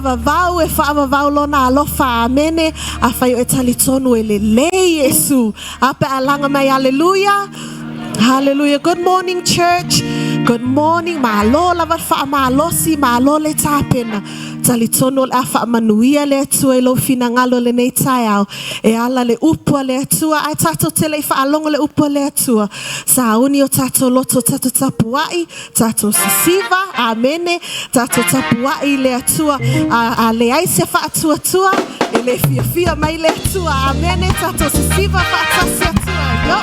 Faavavau e faavavau lona alofa. Amene. Afai o e talitonu e lelei Iesu. A pe a laga mai aleluia. Hallelujah. Good morning, church. Good morning. Malo lava le faamalosi, malo le tapena. Talitonu o le a faamanuia le Atua i lou finagalo lenei taeao. E ala le upu a le Atua, ae tatou te le i faalogo le upu a le Atua. Sauni o tatou loto, tatou tapuai, tatou sisiva, amene, tatou tapuai i le Atua. A, a leai se faatuatua, e le fiafia mai le Atua, amene, tatou sisiva faatasi Atua. Yo.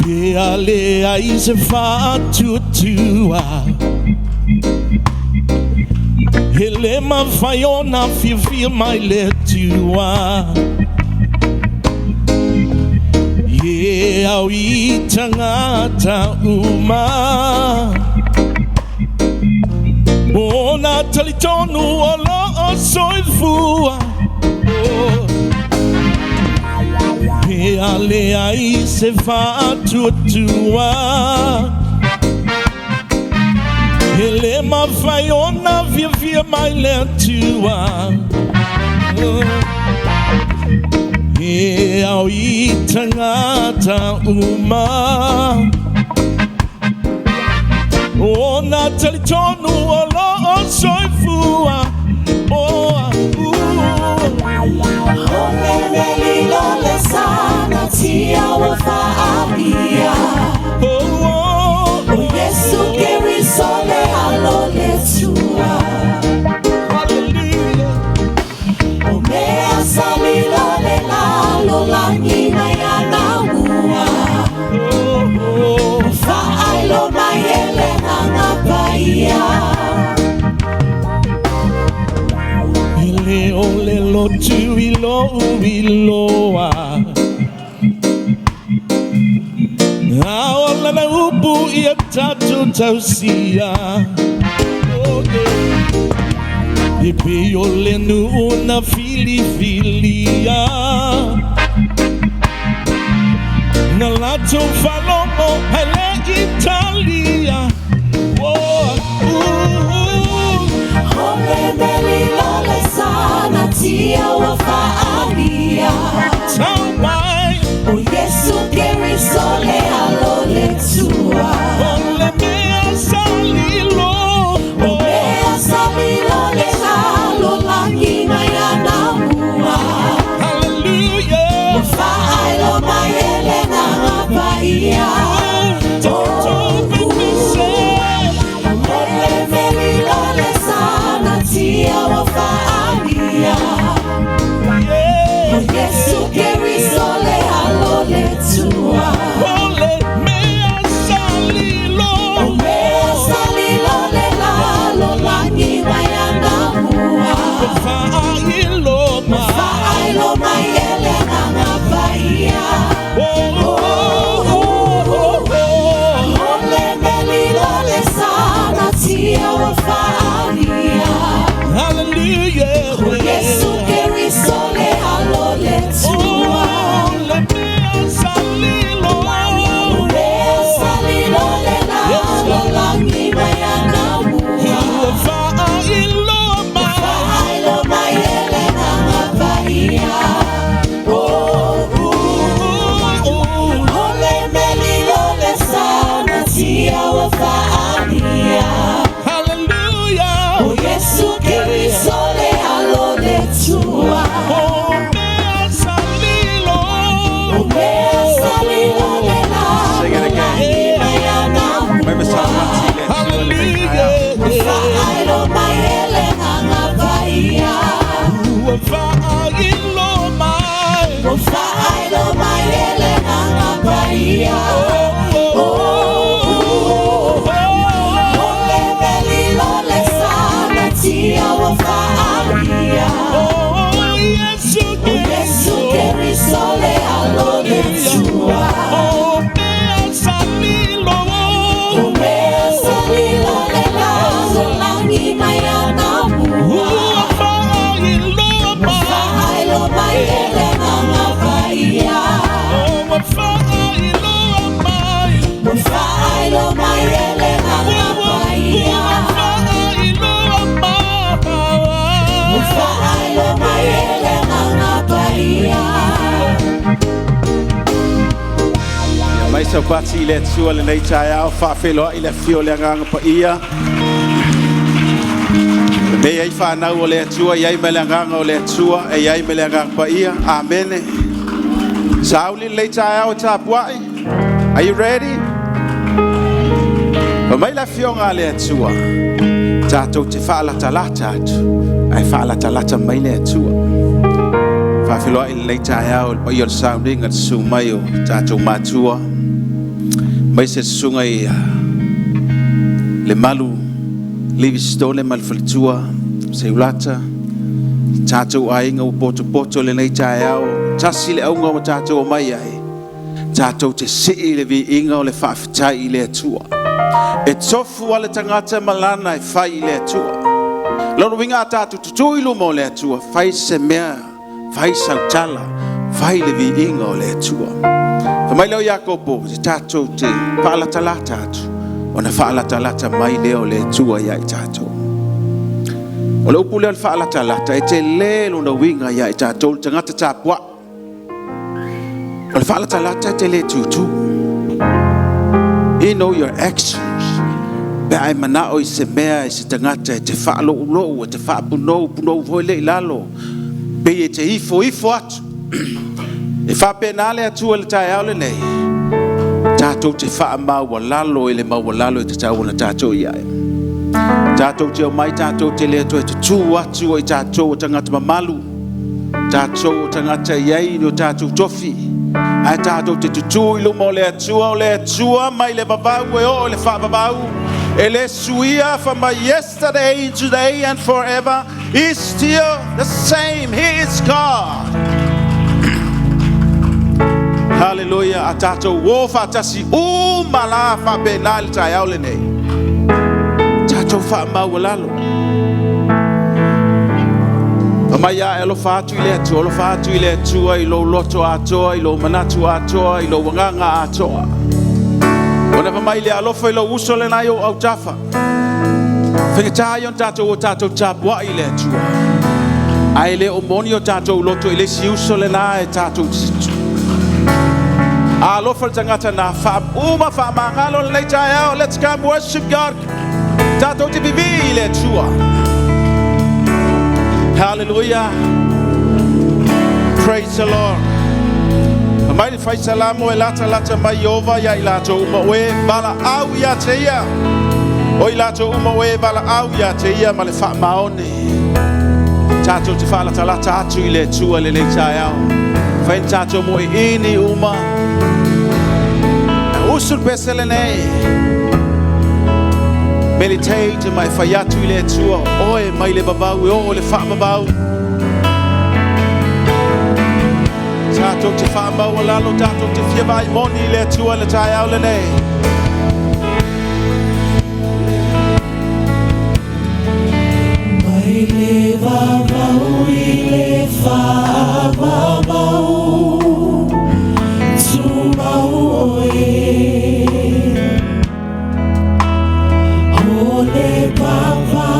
Pe a leai se faatuatua E le mafai ona fiafia mai le Atua E au i tagata uma Ona talitonu o lo o soifua oh. Pe a leai se faatuatua E le mafai ona fiafia mai le Atua E ao i tagata uma Ona talitonu o lo o soifua oh, O le melilo le sana tia ua faalia. Oh, oh, O Iesu Keriso le alo le Atua. Hallelujah. O mea salilo le lalolagi mai ana ua. Oh, oh. Faailo mai e le Agaga Paia. E le o le lotu i lou iloa A o lana upu ia tatou tausia oh, yeah. E pei o le nuu na filifilia Na latou faalogo ae le i talia oh. O le melilo le sana tia ua faalia. Tau mai O Iesu Keriso le alo le Atua. O le mea salilo O mea salilo le lalolagi mai ana ua. Hallelujah. Faailo mai e le Agaga Paia. Tatou pepese O le melilo le sana tia ua faalia. O Yeah. Iesu Keriso Saupati i le Atua lenei taeao, faafeiloai le afio o le Agaga Paia. Lenei ai fanau o le Atua, e i ai ma le Agaga o le Atua, e i ai ma le Agaga Paia. Amene. Sauli lenei taeao e tapuai. Are you ready? Fai mai le afioga a le Atua, tatou te faalatalata atu, ae faalatalata mai le Atua. Faafeiloai lenei taeao i le paia o le sauniga, le susu mai o tatou matua, mai se susuga i le malu Livistone ma le faletua, Seulata, tatou aiga ua potopoto lenei taeao, tasi le auga ua tatou omai ai, tatou te sii le viiga o le faafetai i le Atua. E tofu a le tagata ma lana e fai i le Atua. Lona uiga a tatou tutū i luma o le Atua, fai se mea, fai sautala, fai le viiga o le Atua. Fai mai lea o Iakopo, te tatou te faalatalata atu, ona faalatalata mai lea o le Atua ia i tatou. O le upu lea o le faalatalata, e tele lona uiga ia i tatou le tagata tapuai. O le faalatalata e te le tutū. You know your actions. Pe a e manao i se mea i se tagata e te faalouloua, e te faapunou, punou foi le i lalo, pei e te ifo ifo atu. E faapena le Atua i le taeao lenei, tatou te faamaualalo i le maualalo e tatau ona tatou i ai. Tatou te omai tatou te le toe tutū atu o i tatou o tagata mamalu, tatou o tagata i ai ni o tatou tofi, ae tatou te tutū i luma o le Atua, o le Atua mai le vavau e oo i le faavavau, e le suia from yesterday, today and forever, is still the same. He is God. Hallelujah. A tatou o faatasi uma la faapena i le taeao lenei. Tatou faamaualalo. Fai mai a e alofa atu i le Atua, alofa atu i le Atua i lou loto atoa, i lou manatu atoa, i lou agaga atoa. Ona fai mai le alofa i lou uso lena i ou autafa. Faigata ia ona tatou o tatou tapuai i le Atua. Ae le o moni o tatou loto i le isi uso lena e tatou alofa le tagata na uma faamagalo lenei taeao. Let's come worship God. Tatou te vivii i le Atua. Hallelujah. Praise the Lord. Fai mai le faisalamo e latalata mai Ieova ia i latou uma o e valaau ia te ia. O i latou uma o e valaau ia te ia ma le faamaoni. Tatou te faalatalata atu i le Atua lenei taeao. Fai ni tatou moeini uma. Usu le pese lenei. Meditate mai fai atu i le Atua. Oe mai le vavau e oo i le faavavau. Tatou te faamaualalo, tatou te fia vaai moni i le Atua le taeao lenei. Mai le vavau i le faavavau, tumau oe. O le papa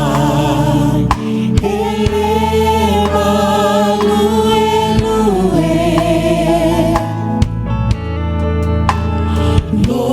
e le maluelue. Lo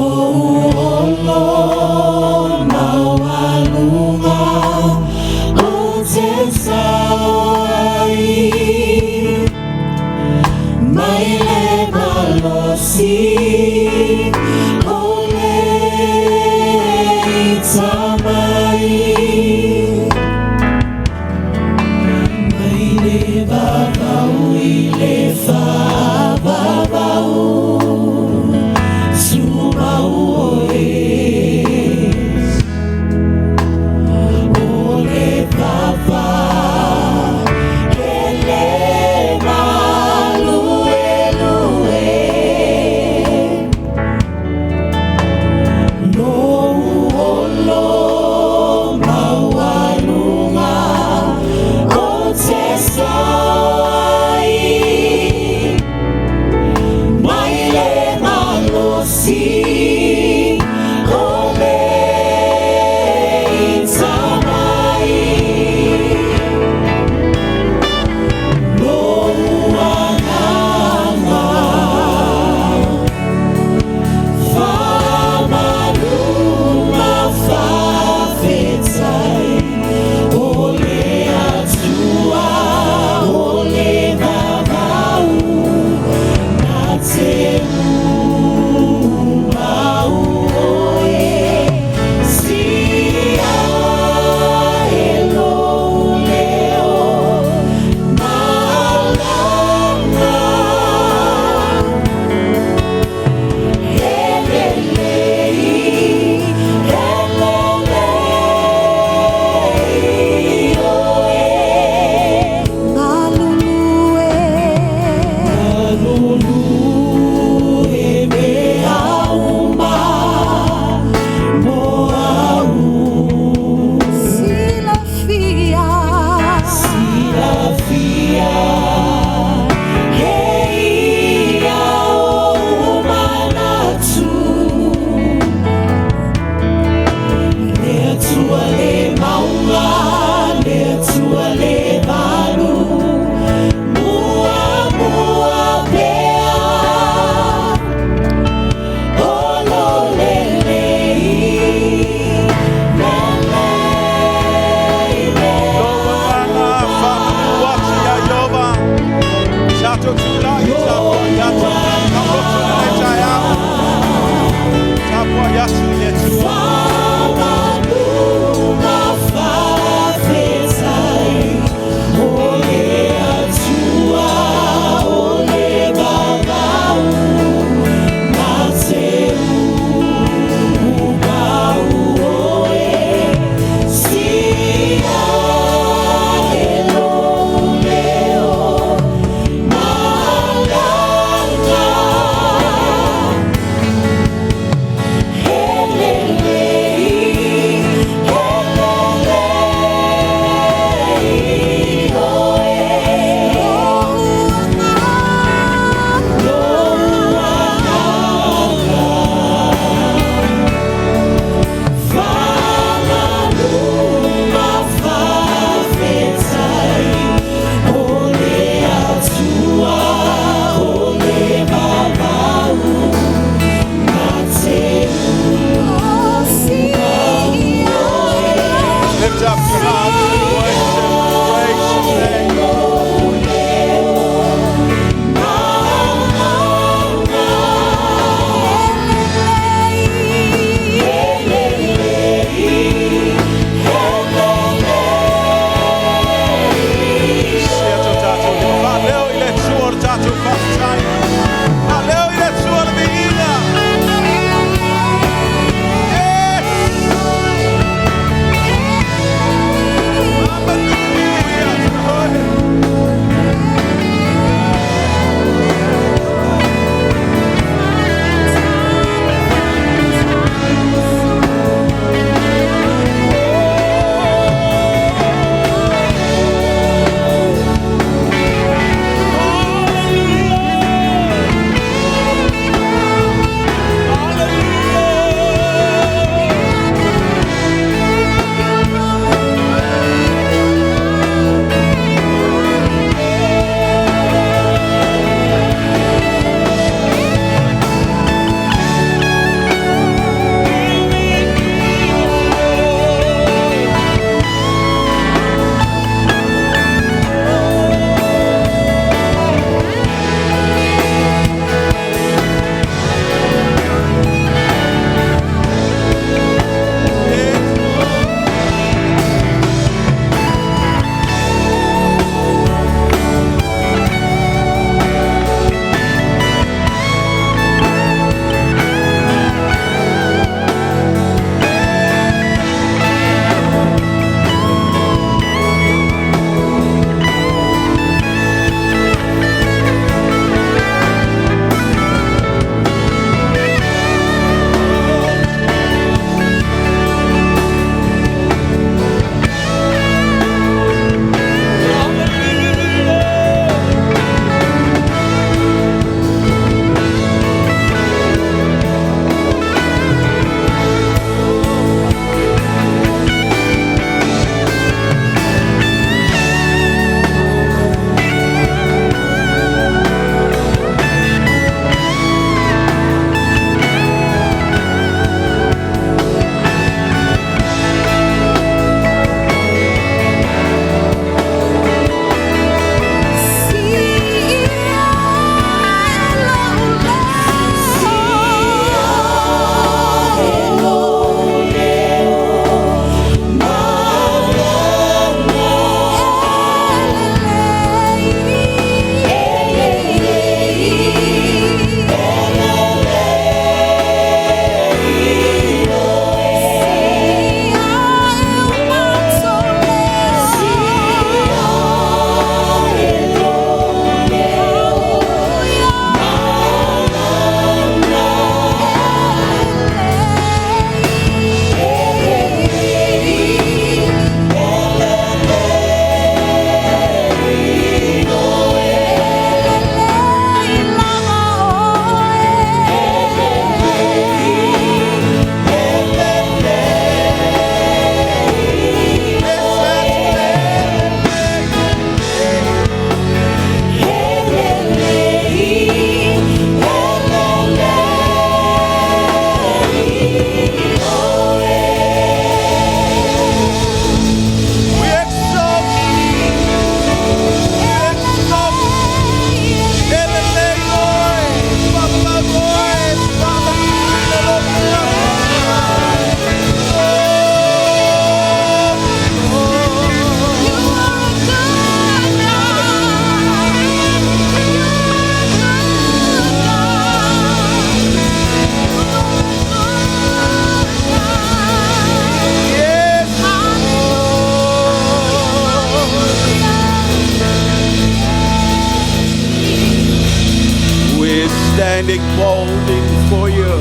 Standing boldly before you.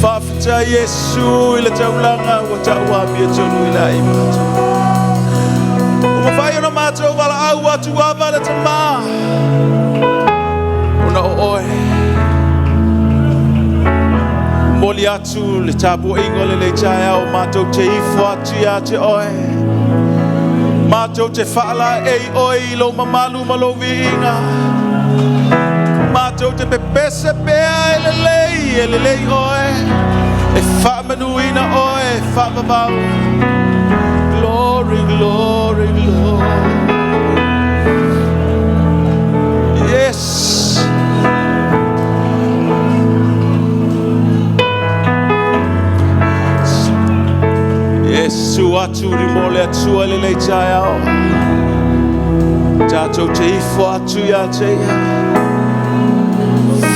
Faafetai Iesu i le taulaga ua tauamia tonu i la i matou. Ua mafai ona matou valaau atu Aba le Tamā. Ona o oe. Momoli atu le tapuaiga o lenei taeao matou te ifo atu ia te oe. Matou te faalaei oe i lou mamalu ma lou viiga. Matou te pepese pea e lelei, e lelei oe. E faamanuina oe, e faavavau. Glory, glory, glory. Yes. Iesu atu ri mo le Atua lenei taeao. Tatou te ifo atu ia te ia.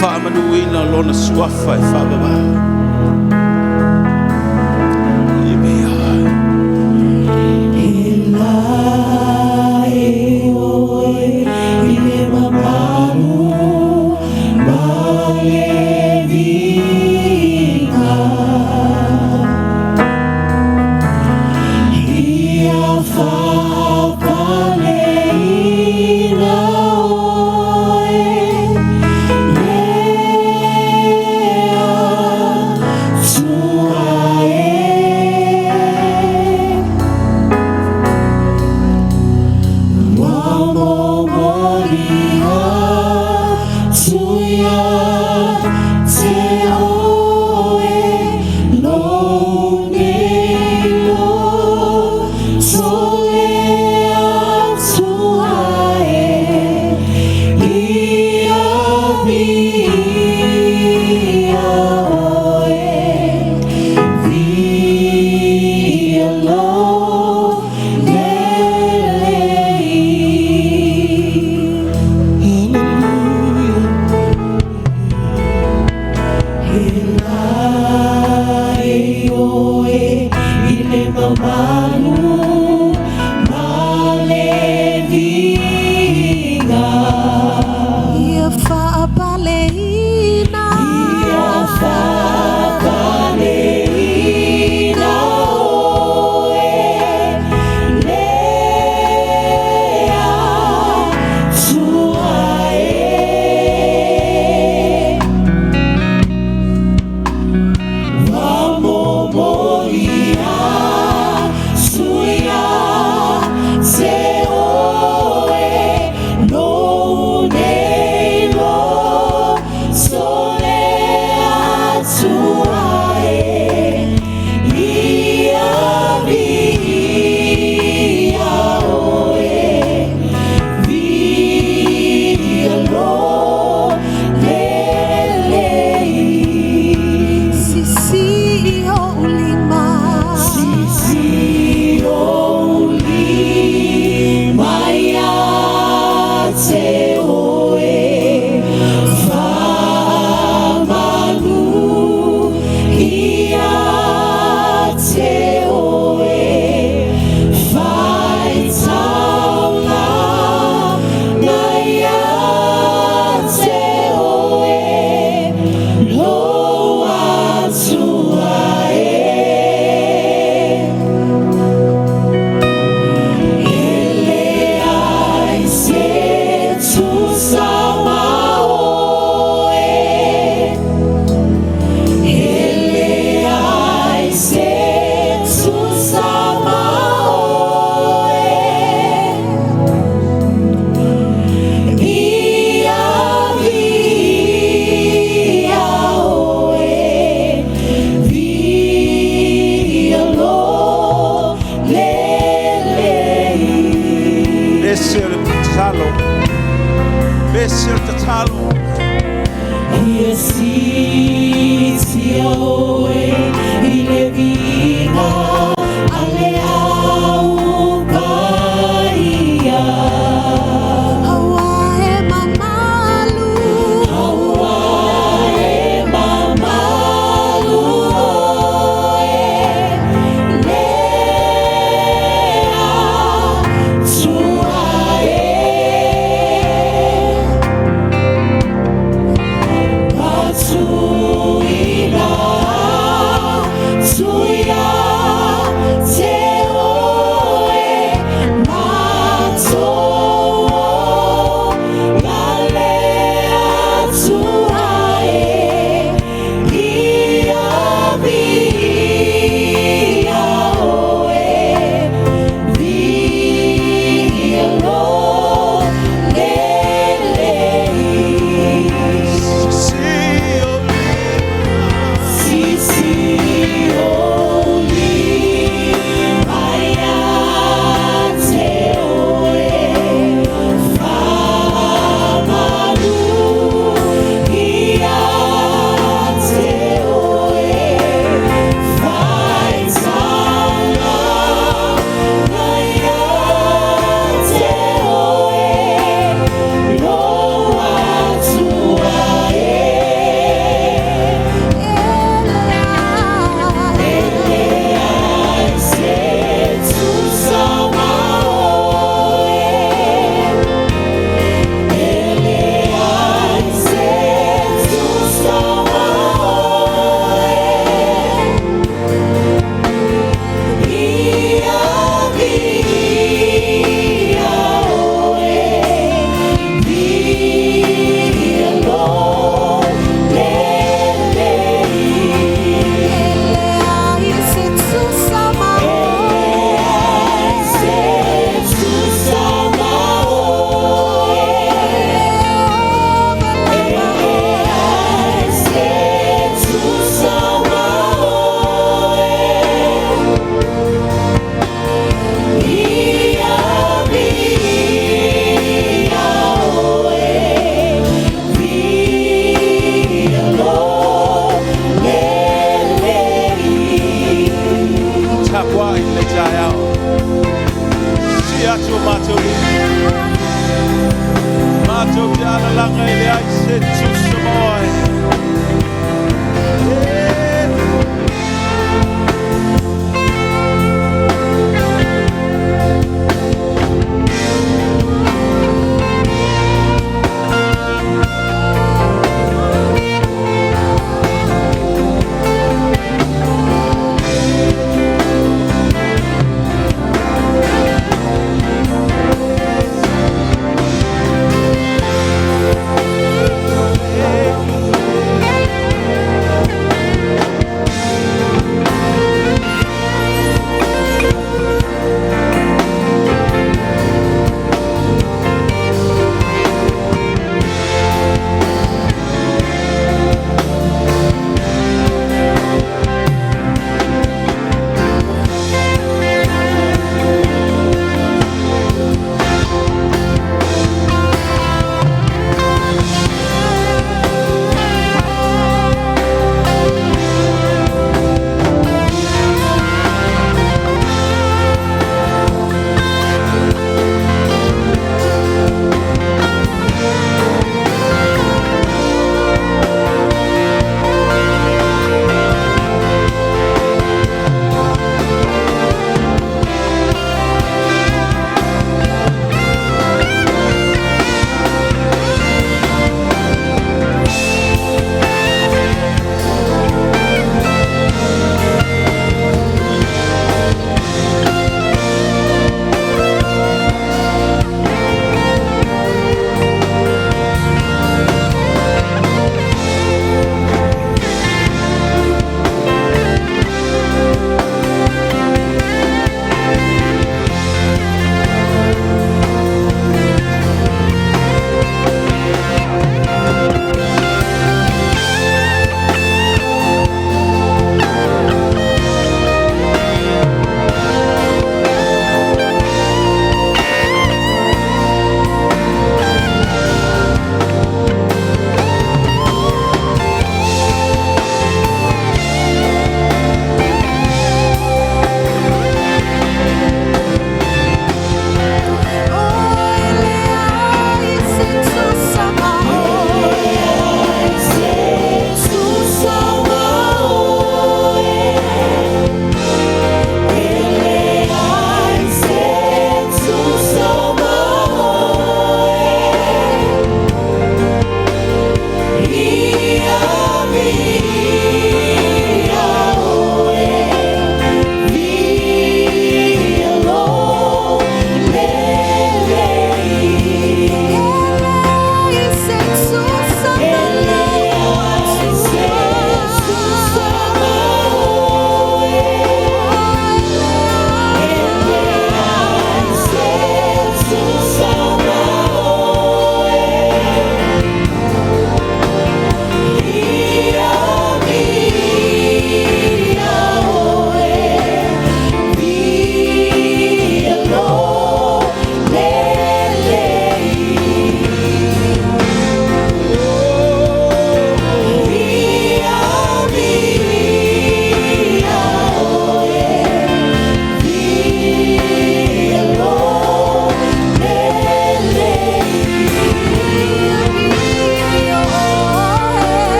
Faamanuina lona suafa e faavavau. Ime. E laei oe i le mamalu ma le viiga. Ia faapaleina oe le Atua e. Ua momoli atu ia te oe lou nei loto le Atua e. Ia viia oe, viia lou lelei. Hallelujah. E laei oe i le mamalu ma le viiga. Ia faapaleina. Ia faapaleina oe le Atua e. Ua momoli atu ia te oe lou nei loto le Atua e. Ia viia oe, viia lou lelei. Sisii ou lima. Sisii ou lima ia te oe. Faamanu ia te oe. Faitaulaga ia te oe. Lou Atua e. E leai se tusa ma oe. E leai se tusa ma oe. Ia viia oe, viia lou lelei. Ese o le tatalo. Ese o le tatalo. Ia siitia oe i le viiga a le Au Paia. Aua e mamalu. Aua e mamalu oe le Atua e. Fiafia atu o mātou lima. Mātou te alalanga e le ai se tusa moe.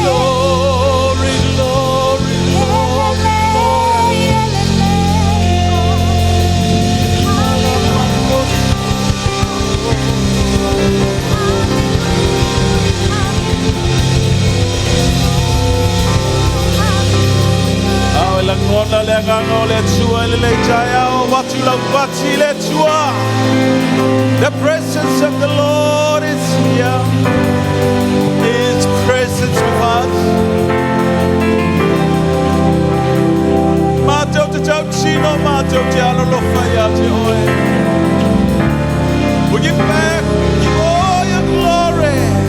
Glory, glory, glory. Ao e langona le agaga o le Atua i lelei taeao, o atu lau pati le Atua. The presence of the Lord is here. His presence with us. Mātou te tautino, mātou te alolofa ia te oe. We give back, give all your glory.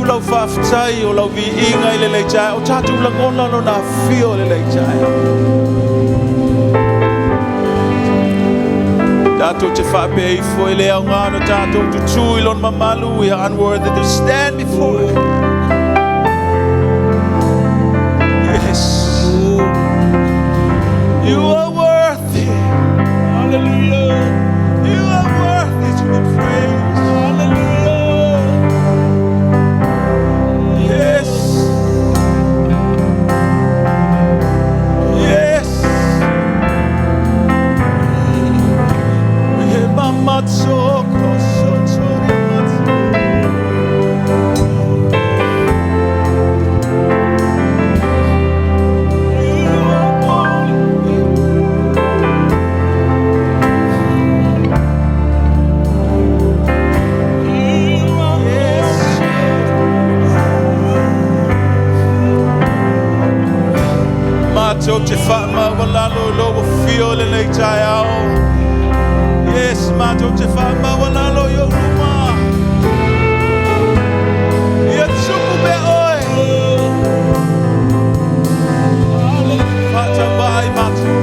atu lau faafetai o lau viiga i lenei taeao. O tatou lagona lona afio i lenei taeao. Tatou te faapea ifo e le aoga ona tatou tutū i lona mamalu. We are unworthy to stand before him. Yes. You are worthy. Hallelujah. You are worthy to be praised. Hallelujah. Yes. Yes. Ye mama toko sotori matso. You are holy. Yes. Matou te faamaualalo i lou afio i lenei taeao. Yes, matou te faamaualalo i ou luma. Ia tupu pea oe. Faatauvaa i matou.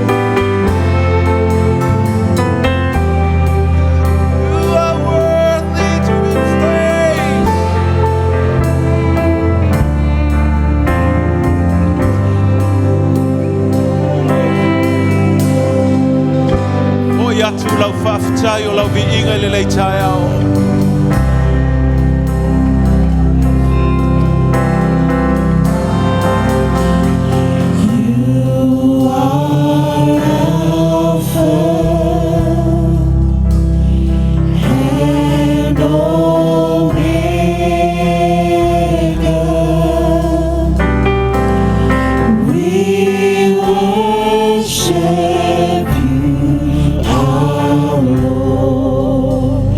You are worthy to be praised. Momoli atu lau faafetai o lau viiga i lenei taeao. You are Alpha and Omega. We worship you, our Lord.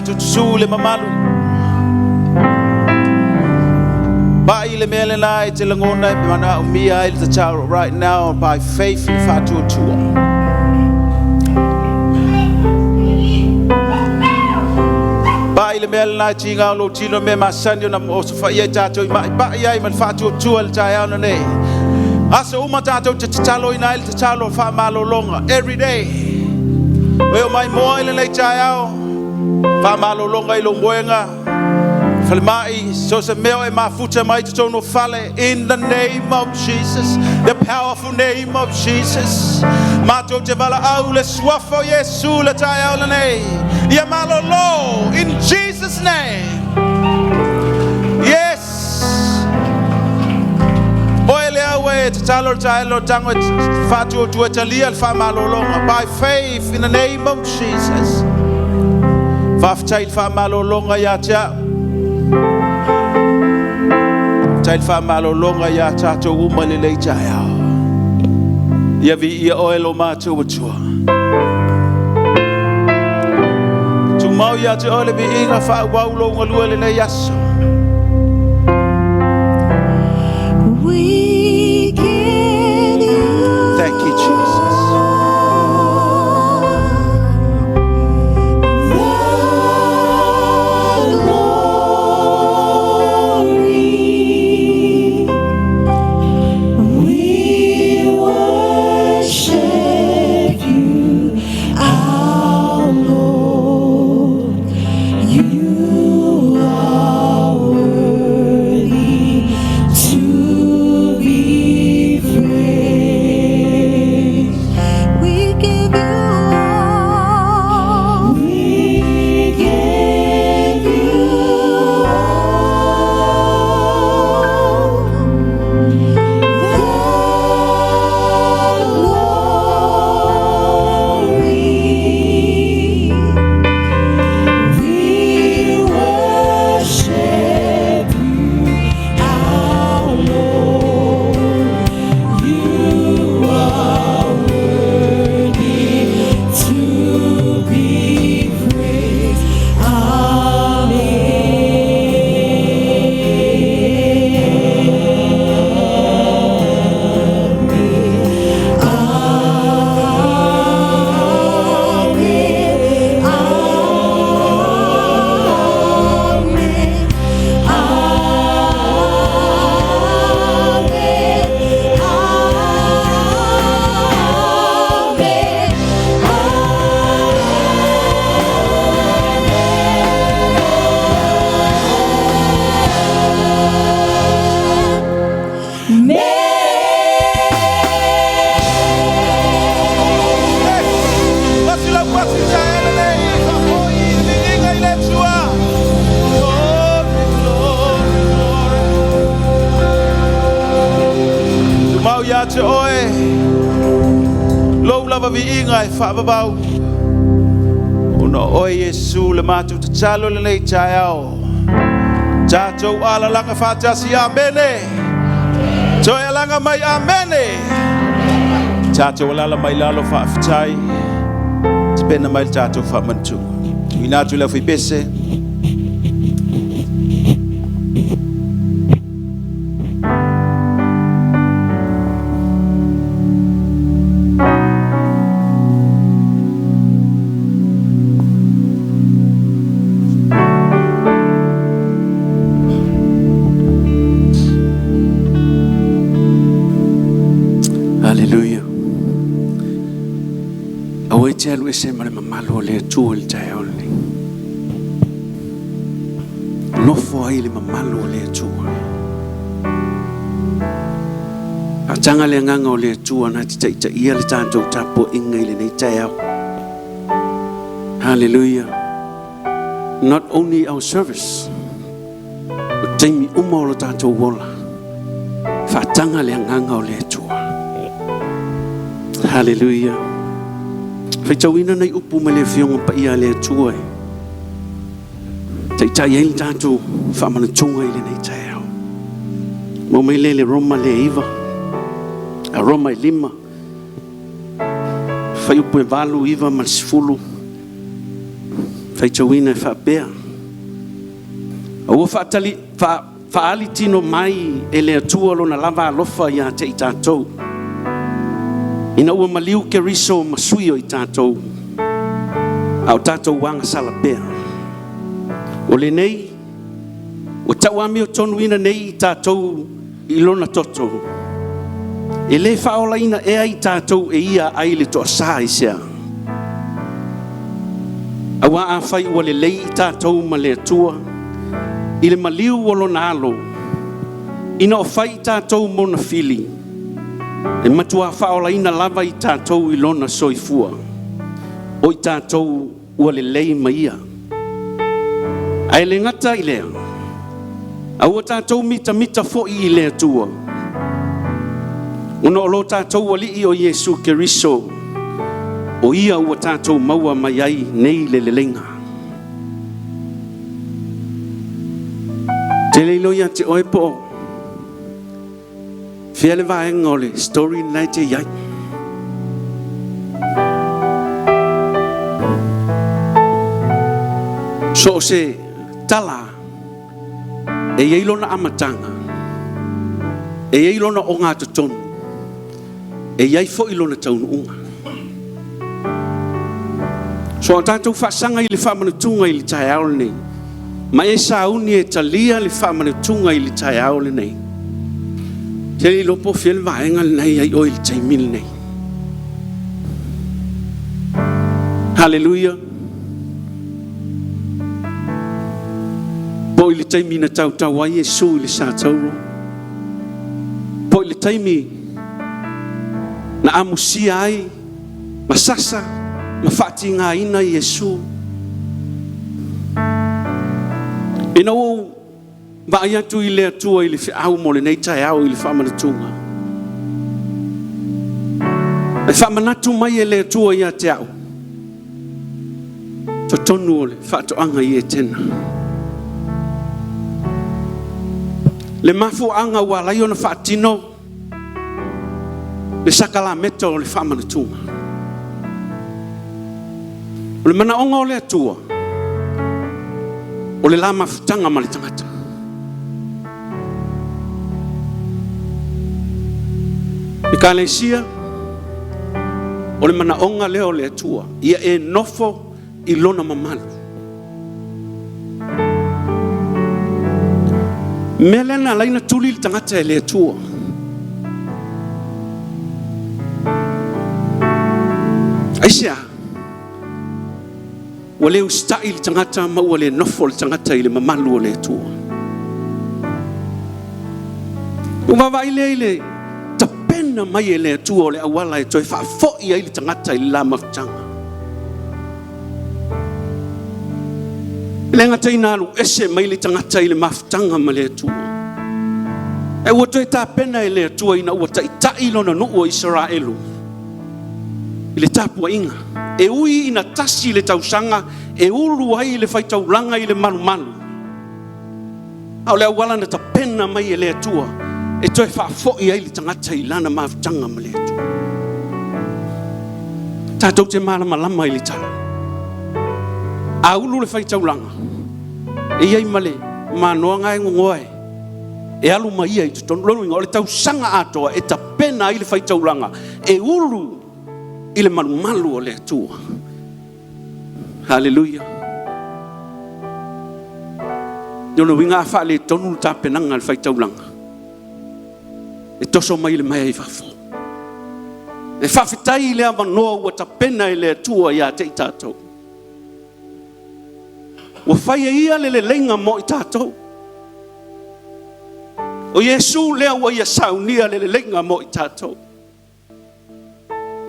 Tatou susu i le mamalu. Pai le mea lena e te lagona e manaomia ai le tatalo right now by faith i le faatuatua. Pai le mea lena e tiga o lou tino mea masani ona osofaia ai tatou i mai. Pai ai ma le faatuatua i le taeao lenei. Aso uma tatou te tataloina ai le tatalo faamalologa every day. Oe o mai moa i lenei taeao, faamalologa i lou moega, falemai, so se mea o e mafuta mai totonu o fale, in the name of Jesus, the powerful name of Jesus. Matou te valaau le suafa o Iesu le taeao lenei. Ia malolo, in Jesus' name. Yes. Oe le au e tatalo le taelo tango e faatuatua e talia le faamalologa. By faith in the name of Jesus. Faafetai le faamalologa ia te au. Faafetai le faamalologa ia tatou uma i lenei taeao. Ia viia oe lo matou Atua. Tumau ia te oe le viiga faaauau lou galue i lenei aso. We give you Thank you, Jesus. the glory. We worship you, our Lord. You are worthy to be praised. We give you all. We give you all the glory. We worship you, our Lord. You are worthy to be praised. Amen. Amen. Amen. Amen. Amen. Yes. Pasi lau pasi taeao lenei, faafoi le viiga i le Atua. Glory, glory, glory. Tumau ia te oe, lou lava viiga e faavavau. Ona o oe Iesu le matou tatalo lenei taeao. Tatou alalaga faatasi, amene. Toe alaga mai, amene. Tatou alala mai lalo faafetai. Tapena mai le tatou faamanatuga. Tuuina atu le aufaipese. Hallelujah. Aua e te alu ese ma le mamalu o le Atua i le taeao lenei. Nofo ai le mamalu o le Atua. Faataga le agaga o le Atua na te taitaia le tatou tapuaiga i lenei taeao. Hallelujah. Not only our service, o taimi uma o lo tatou ola. Faataga le agaga o le Atua. Hallelujah. Faitauina nai upu mai le afioga paia a le Atua e taitai ai le tatou faamanatuga i lenei taeao. Mo mai le le Roma le 9, a Roma e 5, fuaiupu e 8, 9 ma le 10. Faitauina e faapea, A ua faatali, faa, faaali tino mai e le Atua lona lava alofa ia te i tatou, ina ua maliu Keriso ma sui o i tatou, a o tatou agasala pea. O lenei, ua tauamiotonuina nei i tatou i lona toto, e le faaolaina ea i tatou e ia ai le toasā i sea. Aua afai ua lelei i tatou ma le Atua, i le maliu o lona alo, ina o fai i tatou mona fili, e matuā faaolaina lava i tatou i lona soifua, o i tatou ua lelei ma ia. Ae le gata i lea, a ua tatou mitamita foi i le Atua, ona o lo tatou Alii o Iesu Keriso, o ia ua tatou maua mai ai nei le leleiga. Te le iloa ia te oe po o fea le vaega o le story lena e te i ai. So o se tala e i ai lona amataga, e i ai lona ogatotonu, e i ai foi lona taunuuga. So a tatou faasaga i le faamanutuga i le taeao lenei, ma e sauni e talia le faamanutuga i le taeao lenei, te le iloa po o fea le vaega lena e i ai oe i le taimi lenei. Haleluia! Po i le taimi na tautau ai Iesu i le satauro, po i le taimi na amusia ai ma sasa ma faatigaina Iesu. Ina ua ou vaai atu i le Atua i le feau mo lenei taeao i le faamanatuga, e faamanatu mai e le Atua ia te au, totonu o le faatoaga i Etena. Le mafuaaga ua ala ai ona faatino le sakalameta o le faamanatuga. O le manaoga o le Atua, o le la mafutaga ma le tagata. Ekalesia, o le manaoga lea o le Atua, ia e nofo i lona mamalu. Mea lea na ala ai ona tuli le tagata e le Atua. Aisea? Ua le usitai le tagata ma ua le nofo le tagata i le mamalu o le Atua. Ua vaavaai lea i le tapena mai e le Atua o le auala e toe faafoi ai le tagata i le la mafutaga. E le gata ina alu ese mai le tagata i le mafutaga ma le Atua, ae ua toe tapena e le Atua ina ua taitai lona nuu o Isaraelu i le tapuaiga. E ui ina tasi le tausaga e ulu ai le faitaulaga i le malumalu, a o le auala na tapena mai e le Atua e toe faafoi ai le tagata i lana mafutaga ma le Atua. Tatou te malamalama i le tala. A ulu le faitaulaga, e i ai ma le manoaga e gogoa e e alu ma ia i totonu. Lona uiga, o le tausaga atoa e tapena ai le faitaulaga e ulu i le malumalu o le Atua. Haleluia. Lona uiga a faaletonu le tapenaga a le faitaulaga, e toso mai le maea i fafo. E faafetai i le avanoa ua tapena e le Atua ia te i tatou. Ua fai e ia le leleiga mo i tatou. O Iesu lea ua ia saunia le leleiga mo i tatou.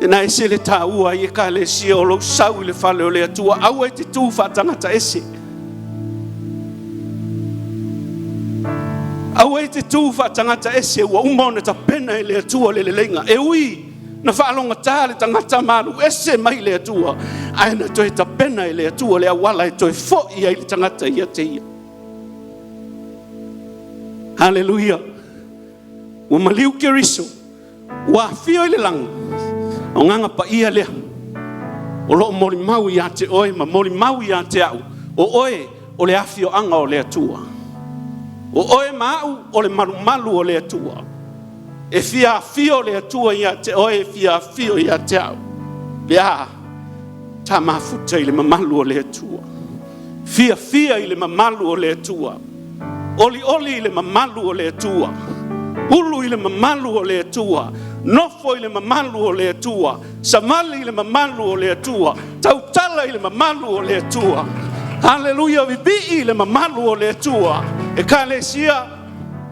Ina ese le taua ai Ekalesia o lou sau i le fale o le Atua, aua e te tu faatagata ese. Aua e te tu faatagata ese, ua uma ona tapena e le Atua le leleiga. E ui na faalogata le tagata ma alu ese mai le Atua, ae na toe tapena e le Atua le auala e toe foi ai le tagata ia te ia. Haleluia! Ua maliu Keriso, ua afio i le lagi, o agaga paia lea. O loo molimau ia te oe ma molimau ia te au, o oe o le afioaga o le Atua. O oe ma au o le malumalu o le Atua. E fia afio le Atua ia te oe, e fia afio ia te au. Pe a ta mafuta i le mamalu o le Atua. Fiafia i le mamalu o le Atua. Olioli i le mamalu o le Atua. Ulu i le mamalu o le Atua. Nofo i le mamalu o le Atua. Savali i le mamalu o le Atua. Tautala i le mamalu o le Atua. Haleluia, vivii i le mamalu o le Atua. Ekalesia,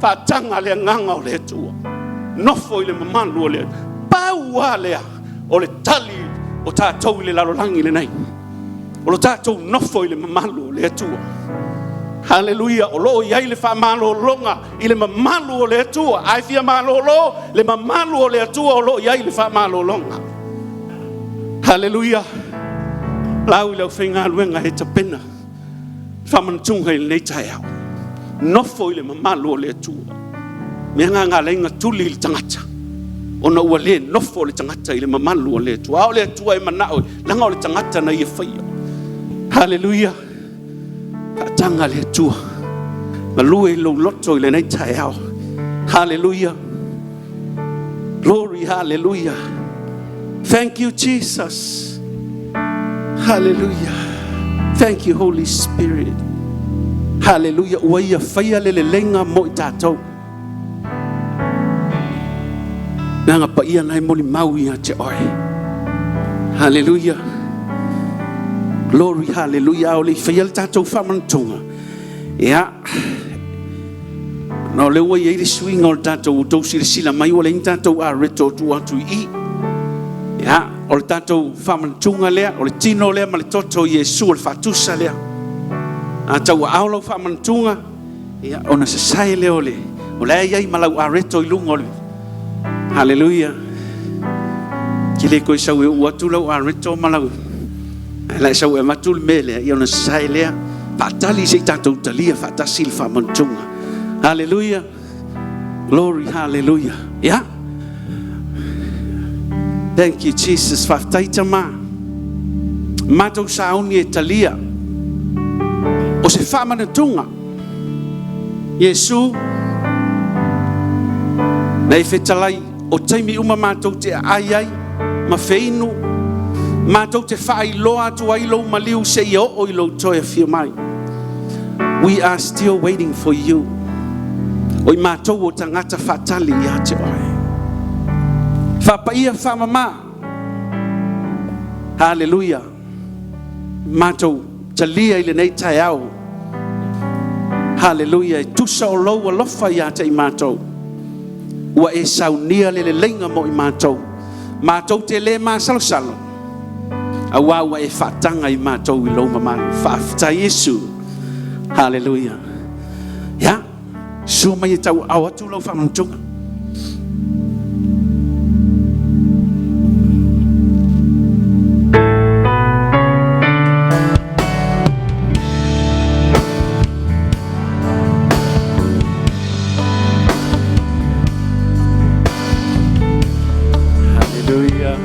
faataga le agaga o le Atua. Nofo i le mamalu o le Atua. Pau lava lea o le tali o tatou i le lalolagi lenei. O lo tatou nofo i le mamalu o le Atua. Haleluia, o loo i ai le faamalologa i le mamalu o le Atua. A e fia malolo, le mamalu o le Atua o loo i ai le faamalologa. Haleluia. Lau i le aufaigaluega e tapena faamanatuga i lenei taeao. Nofo i le mamalu o le Atua. Mea gagaaleiga tuli i le tagata ona ua le nofo le tagata i le mamalu o le Atua. A o le Atua e manao, leaga o le tagata na ia faia. Haleluia. Faataga le Atua. Galue i lou loto i lenei taeao. Haleluia. Glory, hallelujah. Thank you, Jesus. Hallelujah. Thank you, Holy Spirit. Hallelujah. Ua ia faia le leleiga mo i tatou. Nanga paia nai moli mau ia te oe. Hallelujah. Glory, hallelujah. O le faia le tatou faamanatuga. Ia. Na o le ua i ai le suiga o le tatou ua tou silasila mai ua leai ni tatou areto o tuu atu i i. Ia, o le tatou faamanatuga lea, o le tino lea ma le toto o Iesu, o le faatusa lea. A tauaao lau faamanatuga, ia, ona sasae lea o le, o la e i ai ma lau areto i luga o le... Haleluia. Ke le koe sau e uu atu lau areto ma lau... Ae la e sau e avatu le mea lea, ia ona sasae lea. Faatali se i tatou talia faatasi le faamanatuga. Haleluia. Glory, hallelujah. Yeah. Thank you, Jesus. Faafetai tama. Matou sauni e talia. O se faamanatuga. Iesu, na e fetalai, o taimi uma matou te aai ai, ma feinu, matou te faailoa atu ai lou maliu seia oo i lou toe afio mai. We are still waiting for you. O i matou o tagata faatali ia te oe. Faapaia faamama. Haleluia. Matou talia i lenei taeao. Haleluia. E tusa o lou alofa ia te i matou. Ua e saunia le leleiga mo i matou. Matou te le masalosalo. Auā ua e faataga i matou i lou mamalu. Faafetai Iesu. Haleluia. Ia, sua mai e tauaao atu lau faamanatuga. Hallelujah.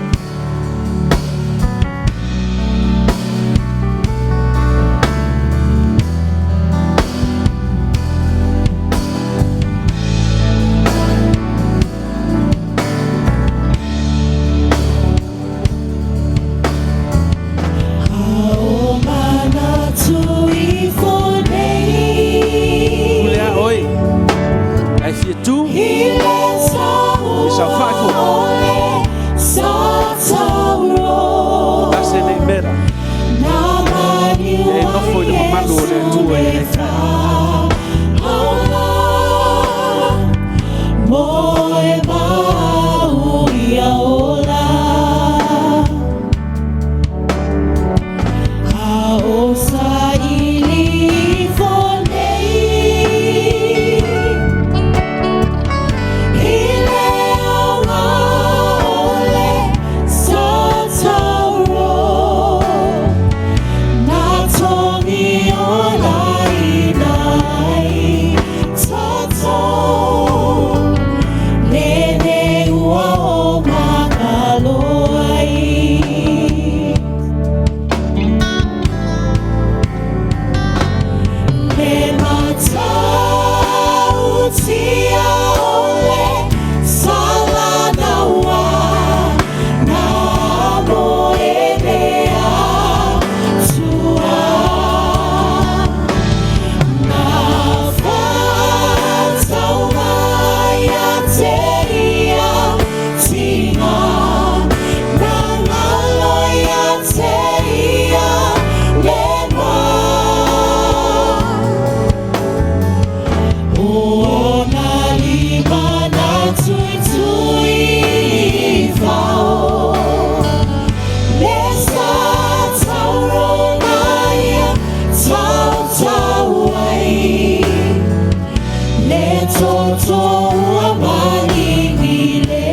Le toto ua maligi le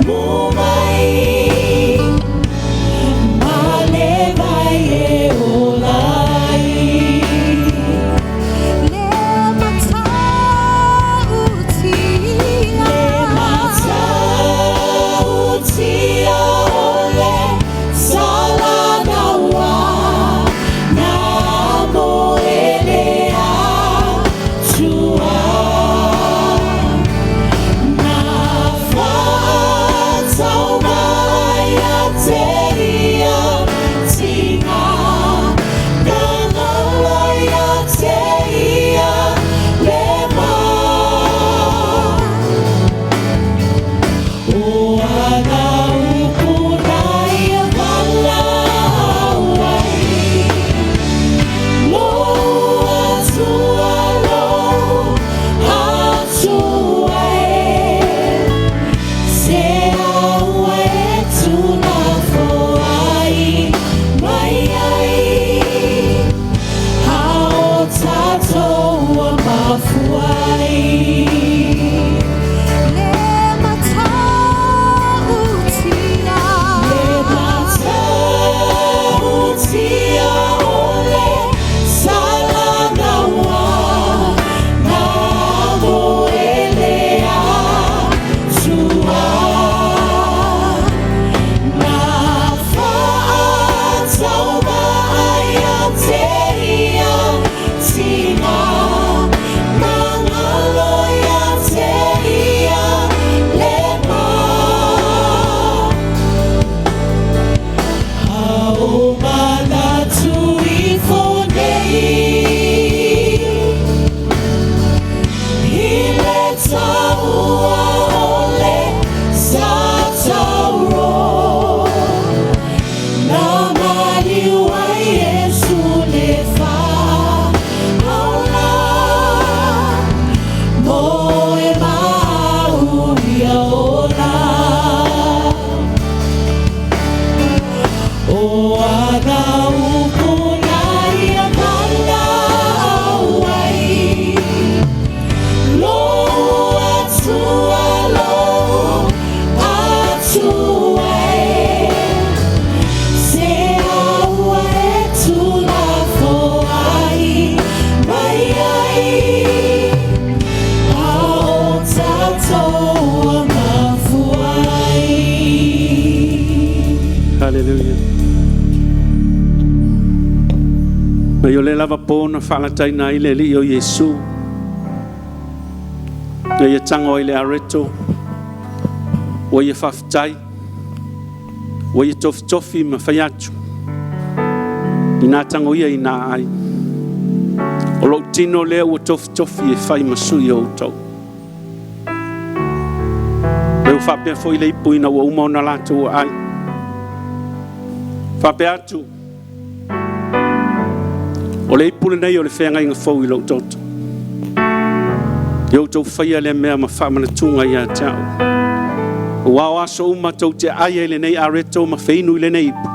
mumai ma le vai e olai. Le matautia. Le matautia o le salanaua na moele atua. Na whātau mai a te ia tina, na ngalo ia te ia le mā. O ana upu na ia walau ai, lo atua lo atua e. Se aua e tuna foai mai ai, hao tātou a mafuai. Le matautia. Le matautia o le salanaua na moele atua. Na whaatau mai a te ia tina, na ngalo ia te ia le mā. Ao manatu ifo nei, i le taua o le satauro. Na maliu ai Iesu le whahaula, mo e mau ia ola. O ana upu na ia walau ai, lo atua lo atua e. Se aua e tuna foai mai ai, ao tātou a mafuai. Hallelujah. Mai o le lava pōna whaalataina i le li o Iesu. Na ia tango i le areto. Ua ia whawhitai. Ua ia tofitofi ma whaiatu. I nā tango ia i nā ai. O lou tino lea ua tofitofi e whai masui o utau. Me u whapea fo i le ipu ina ua uma o na lātou ai. Whapea atu. O le ipu lenei o le whenga inga fau i lau toto. I au tau whaia le mea ma whaamanatunga ia te au. O wao aso uma tau te aia i lenei areto ma whainu i lenei ipu.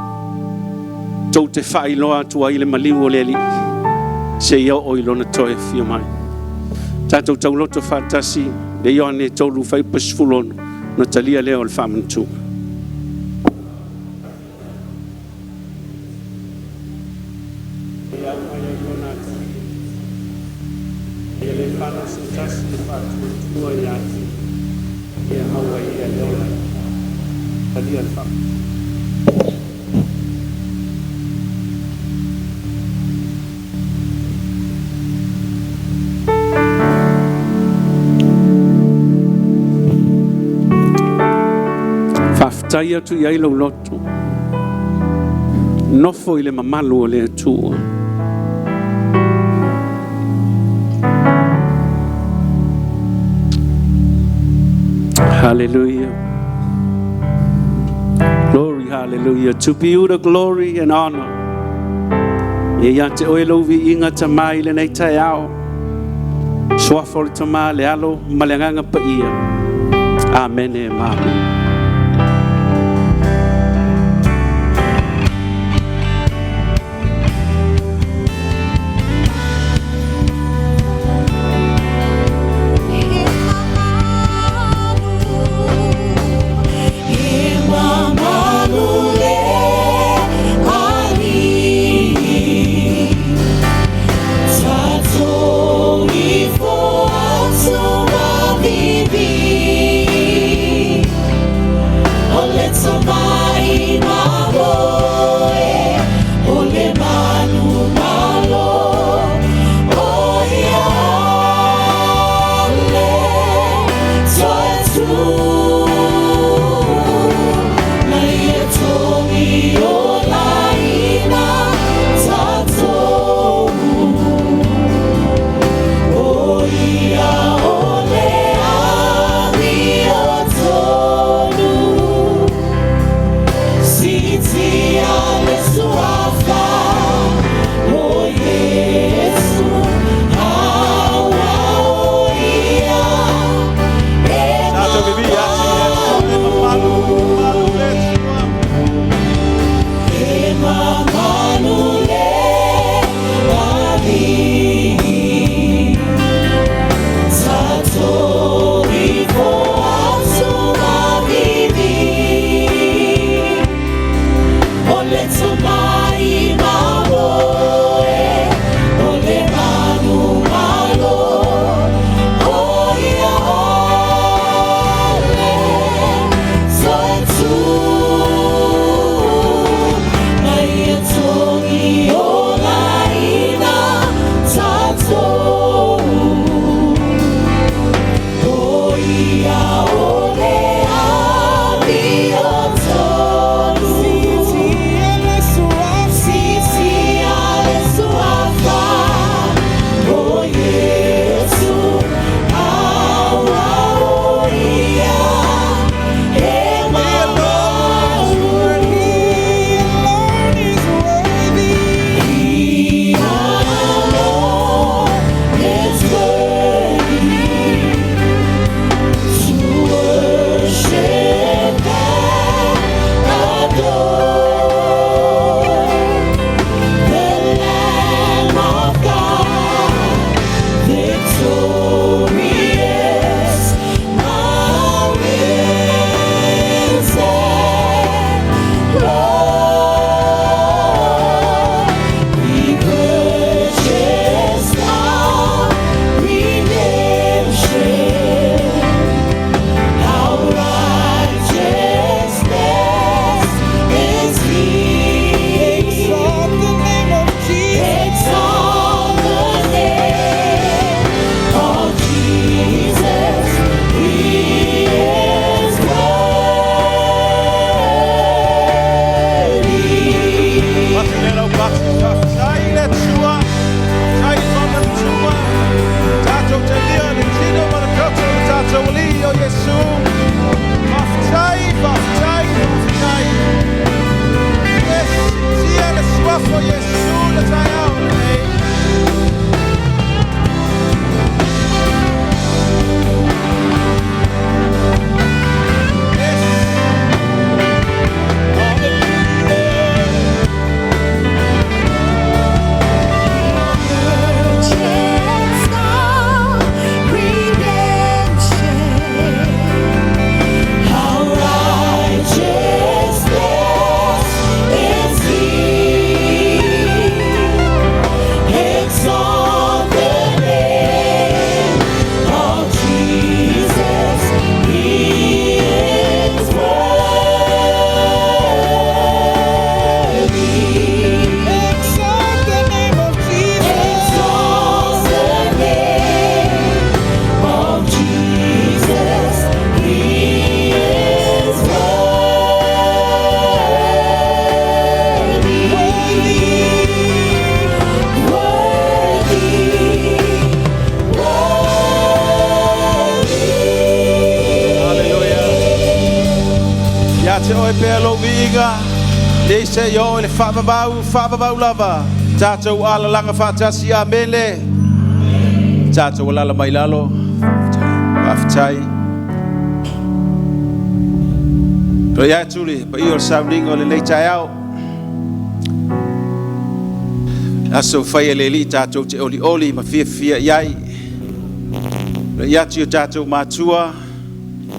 Tau te whailoa atua i le maliu o le alii. Se ia o i lona toe fia mai. Tātou tauloto whaatasi le Ioane tolu whaipa sfulono na talia lea o le whaamanatunga. Ia le whana se tasi le whaatuatua ia atu. Ia haua ia le ola. Talia le whaamanatunga. Whawhitai atu i ai lau loto. Nofo i le mamalu o le Atua. Hallelujah. Glory, hallelujah. To be you the glory and honor. Ia ia te oe lau vi inga ta mai le nei tai ao. Suafo le tama le alo ma le nganga pa ia. Amen e ma. Whaavavau lava. Tātou alalanga whaatasi a mele. Tātou alala mai lalo. Whaafatai. Toi atu le pa i o le sauninga o le nei taeao. Aso whai e le li tātou te oli oli ma fia fia iai. Toi atu o tātou mātua,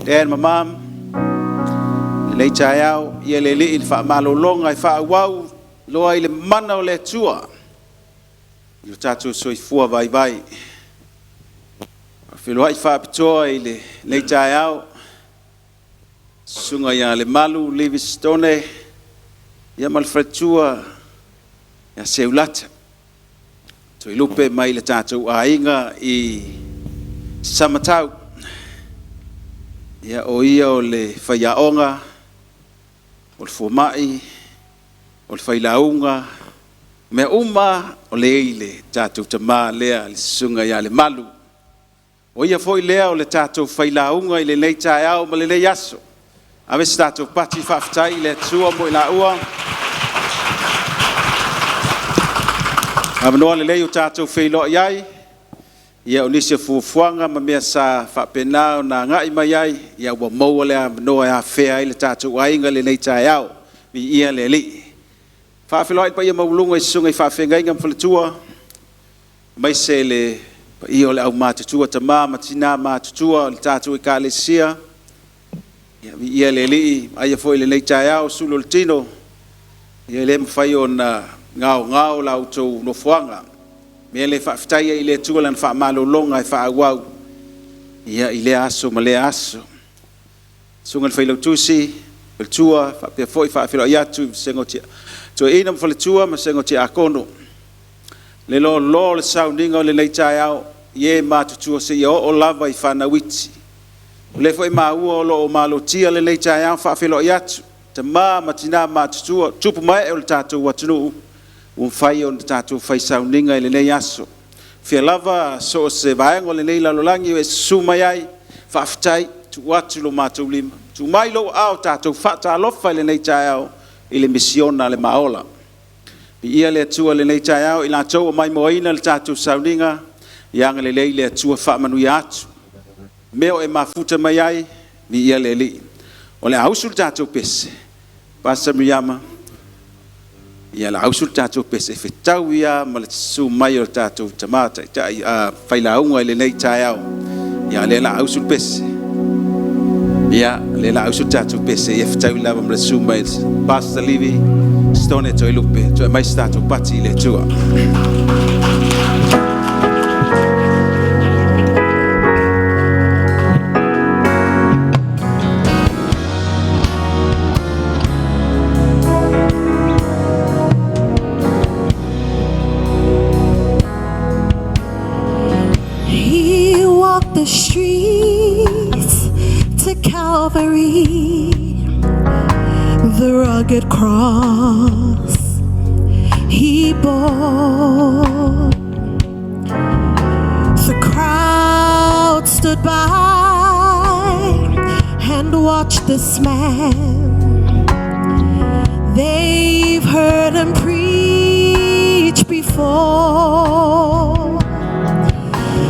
Dan ma mam. Le nei taeao, ia le li i le whaamalolonga i whaawau. Loa i le mana o le Atua, i o tātou soifua vai vai. Whiloai whaapitoa i le nei taeao, sunga ia le malu, Livingstone, ia ma le whatua, ia Seulata. Toi lupe mai le tātou aiga i Samatau. Ia o ia o le faiaoga, o le fomai, o le failauga, mea uma o le i le tatou tamā lea le susuga ia Lemalu. O ia foi lea o le tatou failauga i lenei taeao ma lenei aso. Ave se tatou pati faafetai i le Atua mo i laua. Avanoa lelei o tatou feiloai ai, ia o nisi o fuafuaga ma mea sa faapena ona agai mai ai, ia ua maua le avanoa e afea ai le tatou aiga i lenei taeao. Viia le Alii. Faafeiloai i le paia maualuga i susuga i faafeagaiga ma faletua, aemaise le paia o le aumatutua, tama ma tina matutua o le tatou Ekalesia. Ia viia le Alii, vaaia foi lenei taeao sulu o le tino, ia e le mafai ona gaogao la outou nofoaga. O le mea lea e faafetai ai i le Atua i Lana faamalologa e faaauau ia i lea aso ma lea aso. Susuga i le Failautusi, faletua, faapea foi faafeiloai atu i le vasega o Toeaina ma faletua ma vasega o Tiakono. Le loaloa o le sauniga o lenei taeao i e matutua seia oo lava i fanau iti. O lea foi e maua o lo o malotia lenei taeao, faafeiloai atu tama ma tina matutua, tupu ma ee o le tatou atunuu ua mafai ona tatou fai sauniga i lenei aso. Fia lava so o se vaega o lenei lalolagi o e susu mai ai, faafetai, tuu atu lo matou lima, tuu mai lou aao tatou faatalofa i lenei taeao i le misiona a le maola. Viia le Atua i lenei taeao i latou ua maimoaina le tatou sauniga, ia agalelei le Atua faamanuia atu. Mea o e mafuta mai ai, viia le Alii. O le a usu le tatou pese, Pastor Miriama, ia o le a usu le tatou pese e fetaui lava ma le susu mai o le tatou tama taitai failauga i lenei taeao. Ia o lea o le a usu le pese. Ia, o lea o le a usu le tatou pese, ia fetaui lava ma le susu mai o Pastor Livi Stone Toelupe. Toe aumai se tatou pati i le Atua. He walked the streets to Calvary, the rugged cross he bore. The crowd stood by and watched this man. They've heard him preach before.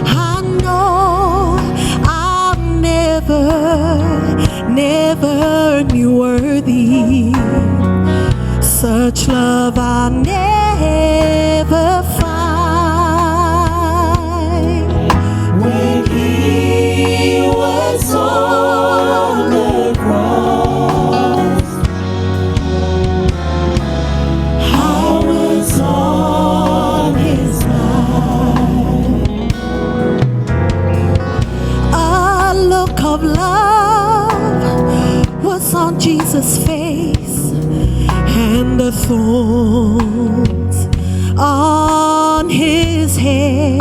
I know I'm never, never knew worthy. Such love I never find. When he was on the cross, I was on his mind. A look of love was on Jesus' face, and the thorns on his head.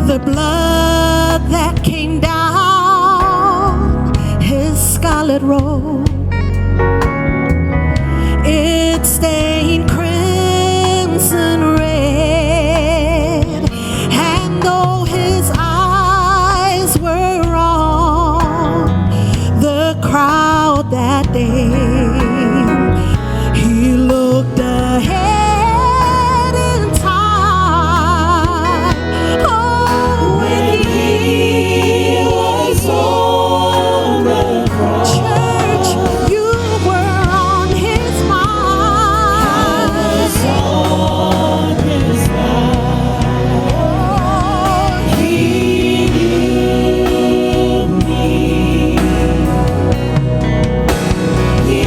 The blood that came down his scarlet robe, it stained crimson red. And though his eyes were on the crowd that day, he looked ahead in time. Oh, when When he was on the cross, church, you were on his I mind. was on his mind. Oh, He knew me. He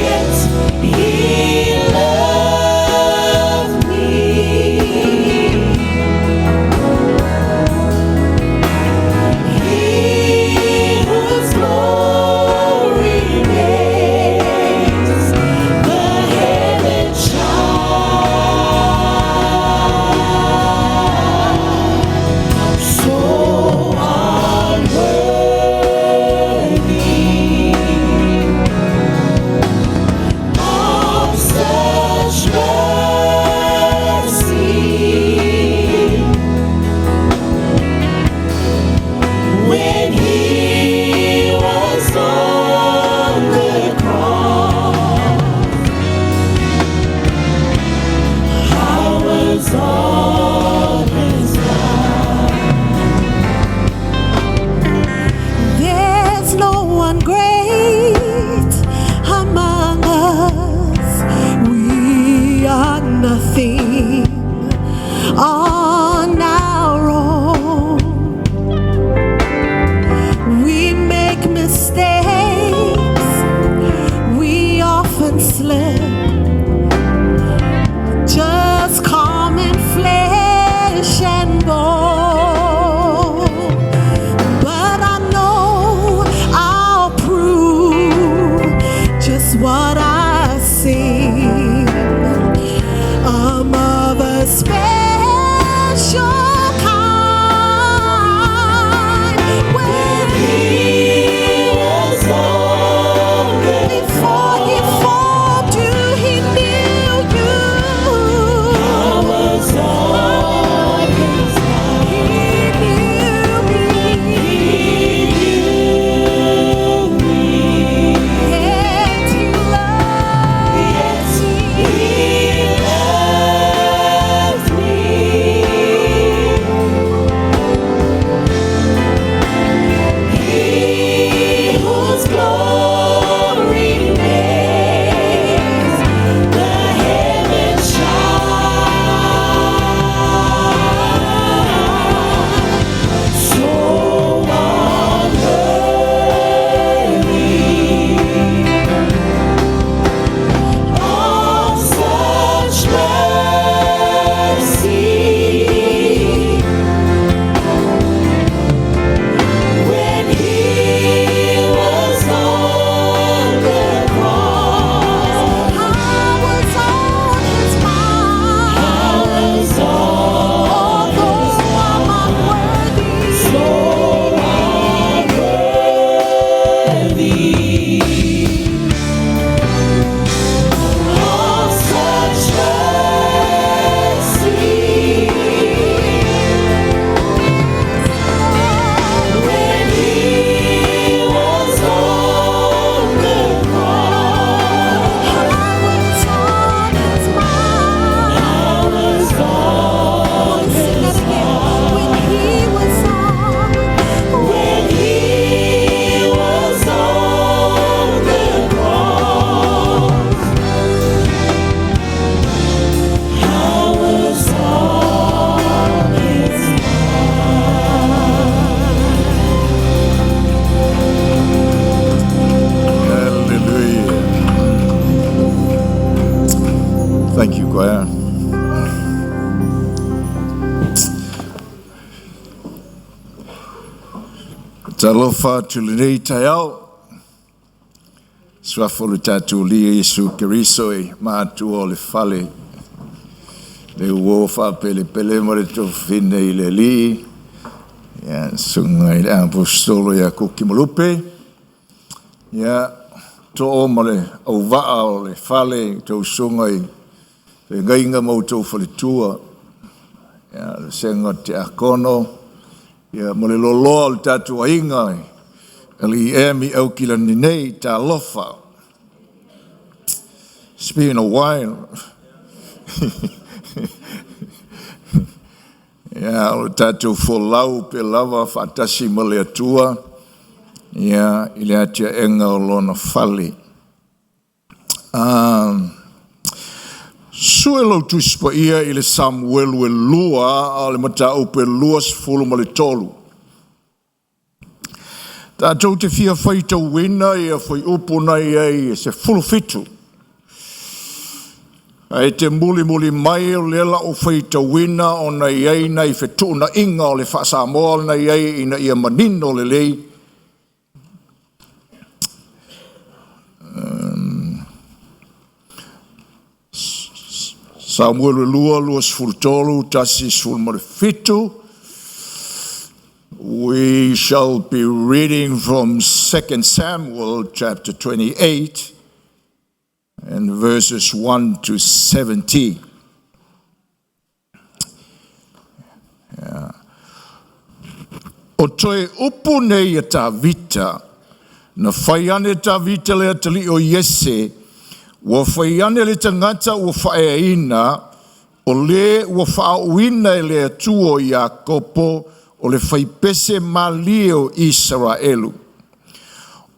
Talofa atu lenei taeao. Suafa o le tatou Alii Iesu Keriso e matua o le fale. Le uo faapelepele ma le tofine i le Alii. Ia, susuga i le Aposetolo ia Kuki Malupe. Ia, too ma le auvaa o le fale, tou susuga i feagaiga ma outou faletua. Ia, le vasega o Tiakono, ia, ma le loaloa o le tatou aiga, alii ea mi aukilani nei, talofa. It's been a while. Ia, o le tatou folau pe lava faatasi ma le Atua, ia, i le atiaega o lona fale. Sue lou Tusi Paia i le Samuelu e 2, a o le mataupu e 23. Tatou te fia faitauina ia fuaiupu na i ai e 17. Ae te mulimuli mai o lea la ou faitauina ona i ai nai fetuunaiga o le Faa-Samoa na i ai ina ia manino lelei. Samuelu 2, 23, 1, 17. We shall be reading from 2 Samuel chapter 28 and verses 1 to 17. Yeah. O toe upu nei a Tavita, na fai ane Tavita le atalii o Iese, ua fai ane le tagata ua faaeaina, o le ua faaooina e le Atua o Iakopo, o le faipese malie o Isaraelu.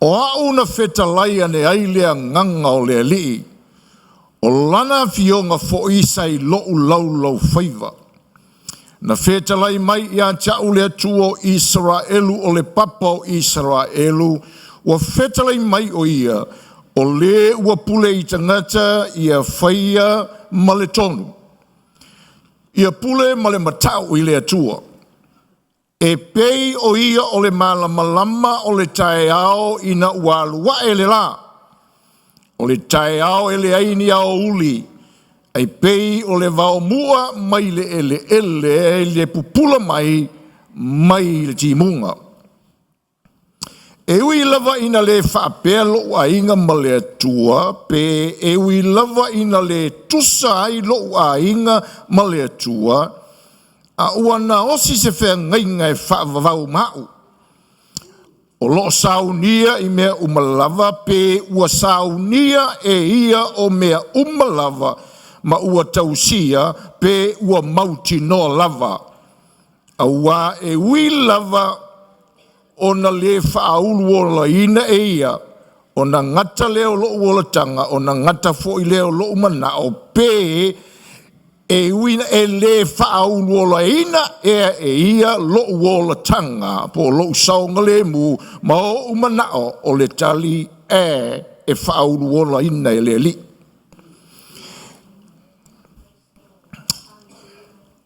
O au na fetalai ane ai le agaga o le Alii, o lana afioga fo'i sa i lo'u laulaufaiva. Na fetalai mai ia te a'u le Atua o Isaraelu o le papa o Isaraelu, ua fetalai mai o ia, o le ua pule i tagata ia faia ma le tonu. Ia pule ma le mata'u i le Atua. E pei o ia o le malamalama o le taeao ina ua alu ae le lā. O le taeao e leai ni aoauli, ai pei o le vaomua mai le eleele i le pupula mai mai le timuga. E ui lava ina le faapea lo'u aiga ma le Atua, pe e ui lava ina le tusa ai lo'u aiga ma le Atua, a ua naosi se feagaiga e faavavau ma'u. O loo saunia i mea uma lava pe ua saunia e ia o mea uma lava ma ua tausia pe ua mautinoa lava. Auā e ui lava ona le faauluolaina e ia, ona gata lea o lo'u olataga, ona gata fo'i lea o lo'u mana'o, pe e ui e le faauluolaina ea e ia lo'u olataga po o lo'u saogalemu ma o'u mana'o o le tali e faauluolaina e le Alii.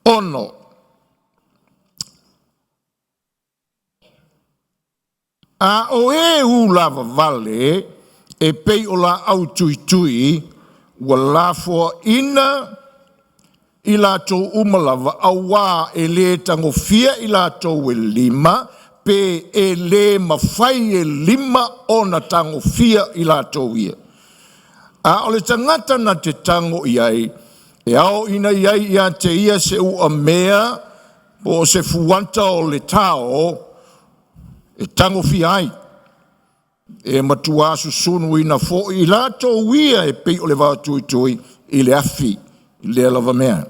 6. A o e ulavavale e pei o laau tuitui, ua lafoaina i latou uma lava, auā e le tagofia i latou e lima, pe e le mafai e lima ona tagofia i latou ia. A o le tagata na te tago i ai, e ao ina i ai ia te ia se uamea po o se fuata o le tao e tagofia ai. E matuā susunuina fo'i i latou ia e pei o le vaotuitui i le afi i lea lava mea.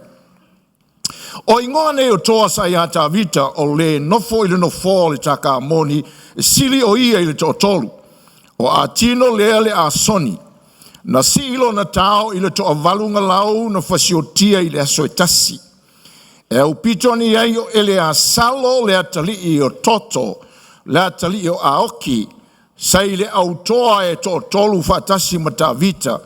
O igoa nei o toa sa iā Tavita o le nofo i le nofoa o le takamoni e sili o ia i le toatolu. O Atino lea le Asoni. Na sii lona tao i le toavalu galau na fasiotia i le aso e tasi. E aupito ane ai o Eleasalo le atalii o Toto, le atalii o Aoki, sa i le autoa e toatolu faatasi ma Tavita,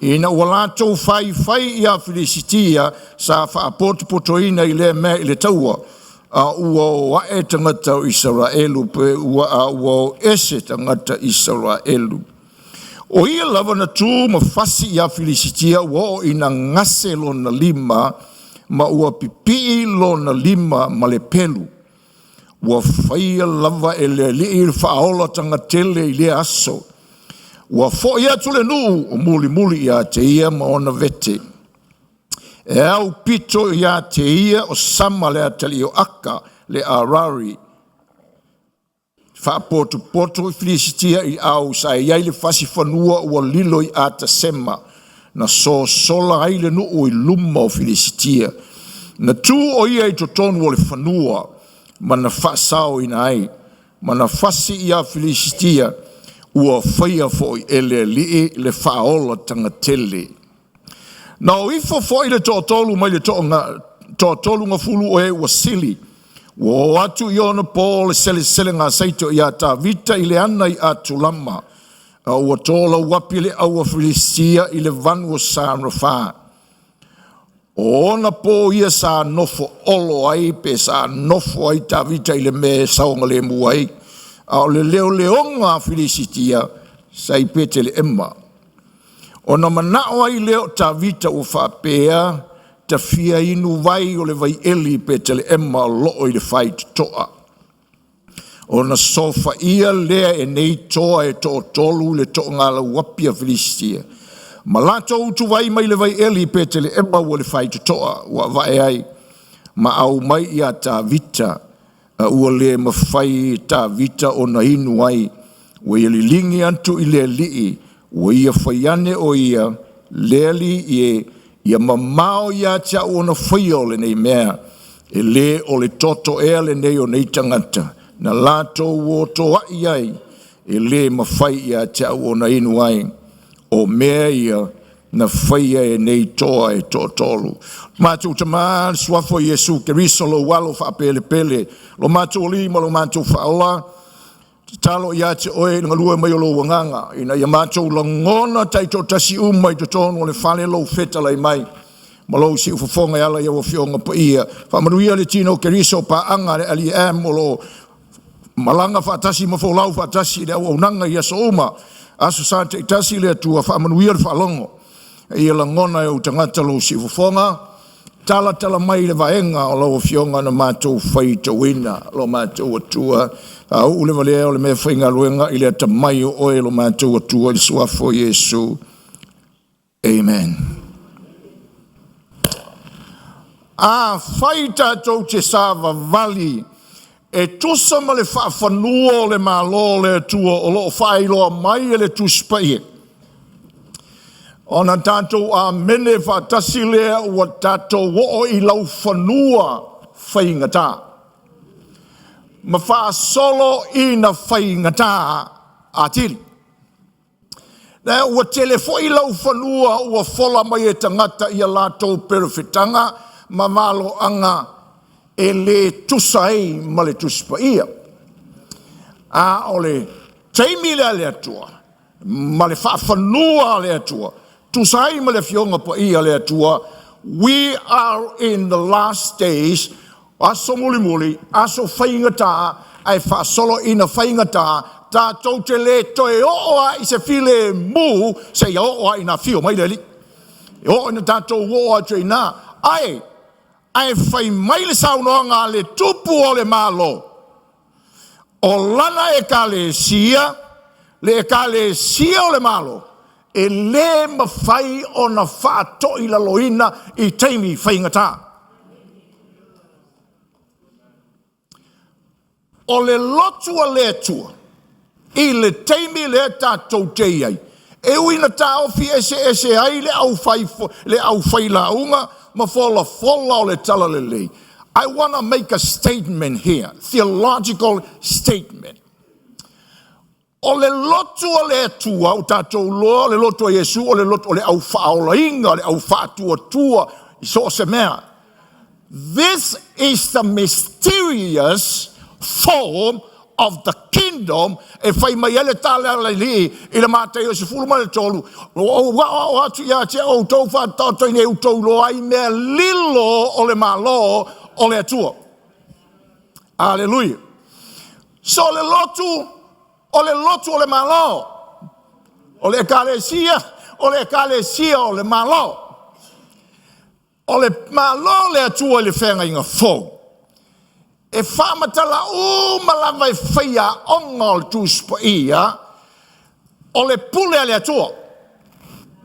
ina ua latou faifai ia Filisitia sa faapotopotoina i lea mea i le taua. A ua o aʻe tagata o Isaraelu pe ua a ua o ese tagata Isaraelu. O ia lava na tu ma fasi iā Filisitia ua oo ina gase lona lima ma ua pipiʻi lona lima ma le pelu. Ua faia lava e le Alii le faaola tele i lea aso. Ua foʻi atu le nuu o mulimuli iā te ia ma ona vete. E au pito iā te ia o Sama le atalii o Aka le Arari. Faapotopoto i Filisitia i au sa i ai le fasi fanua ua lilo i Atasema, na sosola ai le nuu i luma o Filisitia. Na tu o ia i totonu o le fanua ma na faasaoina ai, ma na fasi iā Filisitia ua faia foʻi e le Alii le faaolataga tele. Na o ifo foʻi le toatolu mai le toatolu gafulu o e ua sili, ua o atu i ona po le seleselega saito iā Tavita i le ana i Atulama, a ua tolauapi le au a Filisitia i le vanu o sa Rafa. O ona po ia sa nofo olo ai pe sa nofo ai Tavita i le mea e saogalemu ai, a o le leoleoga a Filisitia sa i Peteleema. Ona manao ai lea o Tavita ua faapea tafia inu vai o le vaieli i Peteleema o loo i le faitotoa. Ona sofaia lea e nei toa e toatolu le toagalauapi a Filisitia. Ma latou utuvai mai le vaieli i Peteleema ua le faitotoa ua avae ai. Ma au mai ia Tavita, a ua le mafai Tavita ona inu ai, ua ia liligi atu i le Alii, ua ia fai ane o ia, le Alii e, ia mamao ia te au ona faia o lenei mea, e le o le toto ea lenei o nei tagata, na latou o toai ai, e le mafai ia te au ona inu ai, o mea ia na faia e nei toa e toatolu. Matou Tamā, le suafa o Iesu Keriso lou alo faapelepele, lo matou Alii ma lo matou Faaola, tatalo ia te oe i le galue mai o lou agaga, ina ia matou lagona taitoatasi uma i totonu o le fale lou fetalai mai, ma lou siufofoga e ala i au afioga paia. Faamanuia le tino o Keriso paaga le LEM o lo malaga faatasi ma folau faatasi i le auaunaga i aso uma. Aso Sa taitasi le Atua, faamanuia le faalogo. Ia lagona e ou tagata lou siufofoga, talatala mai le vaega o lau afioga na matou faitauina lo matou Atua. A uu le valea o le mea faigaluega i le atamai o oe lo matou Atua i le suafa o Iesu. Amen. A fai tatou te savavali e tusa ma le faafanua o le Malo o le Atua o loo faailoa mai e le Tusi Paia, ona tatou amene faatasi lea ua tatou oo i laufanua faigata ma faasolo ina faigata atili. Na ua tele foi laufanua ua fola mai e tagata ia latou perofetaga ma maloaga e le tusa ai ma le Tusi Paia. A o le taimi lea le Atua ma le faafanua a le Atua, tusa ai ma le afioga paia a le Atua, we are in the last days, aso mulimuli, aso faigata, ae faasolo ina faigata, tatou te le toe oo a i se filemu seia oo a ina afio mai le Alii. E oo ina tatou oo atu i ina, ae fai mai le saunoaga a le tupu o le Malo, o lana ekalesia, le ekalesia o le Malo, e le mafai ona faatoilaloina i taimi faigata. O le lotu a le Atua i le taimi lea tatou te i ai, e ui na taofi eseese ai le aufailauga ma folafola o le talalelei. I want to make a statement here, theological statement. O le lotu a le Atua, o tatou loa o le lotu a Iesu, o le lotu o le au faaolaina, le au faatuatua i so o se mea. This is the mysterious form of the kingdom e fai mai ai le tala a le Alii i le Mataio 13, o ou aoao atu ia te outou faataoto ina ia outou iloa ai mea lilo o le Malo o le Atua. Aleluia. So le lotu, o le lotu o le Malo. O le ekalesia, o le ekalesia o le Malo. O le Malo le Atua i le feagaiga fou. E faamatala uma lava e faiaoga o le Tusi Paia, o le pule a le Atua.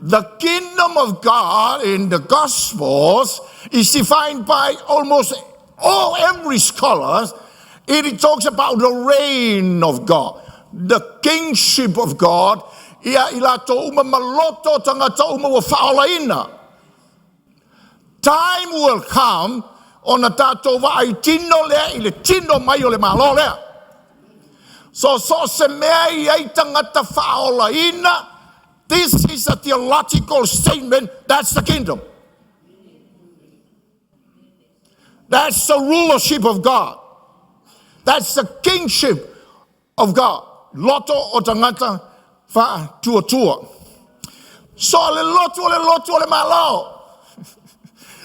The kingdom of God in the Gospels is defined by almost all every scholar. It talks about the reign of God, the kingship of God. Ia i latou uma ma loto o tagata uma ua faaolaina. Time will come ona tatou vaai tino lea i le tino mai o le Malo lea. So so se mea i ai tagata faaolaina, this is a theological statement, that's the kingdom. That's the rulership of God. That's the kingship of God. Loto o tagata faatuatua. So le lotu o le lotu o le Malo.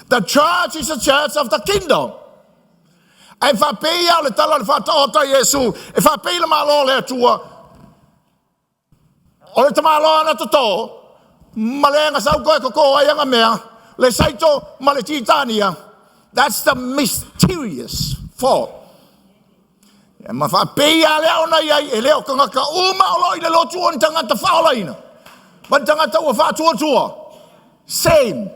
The church is the church of the kingdom. Ae faapei a o le tala o le faataota Iesu, e faapei le Malo o le Atua, o le tamaloa na totō, ma le aga sau koe koko ai aga mea, le saito ma le titania. That's the mysterious form. E ma faapei a lea ona iai, e le o tagata uma o lo o i le lotu o ni tagata faaolaina, ma ni tagata ua faatuatua. Same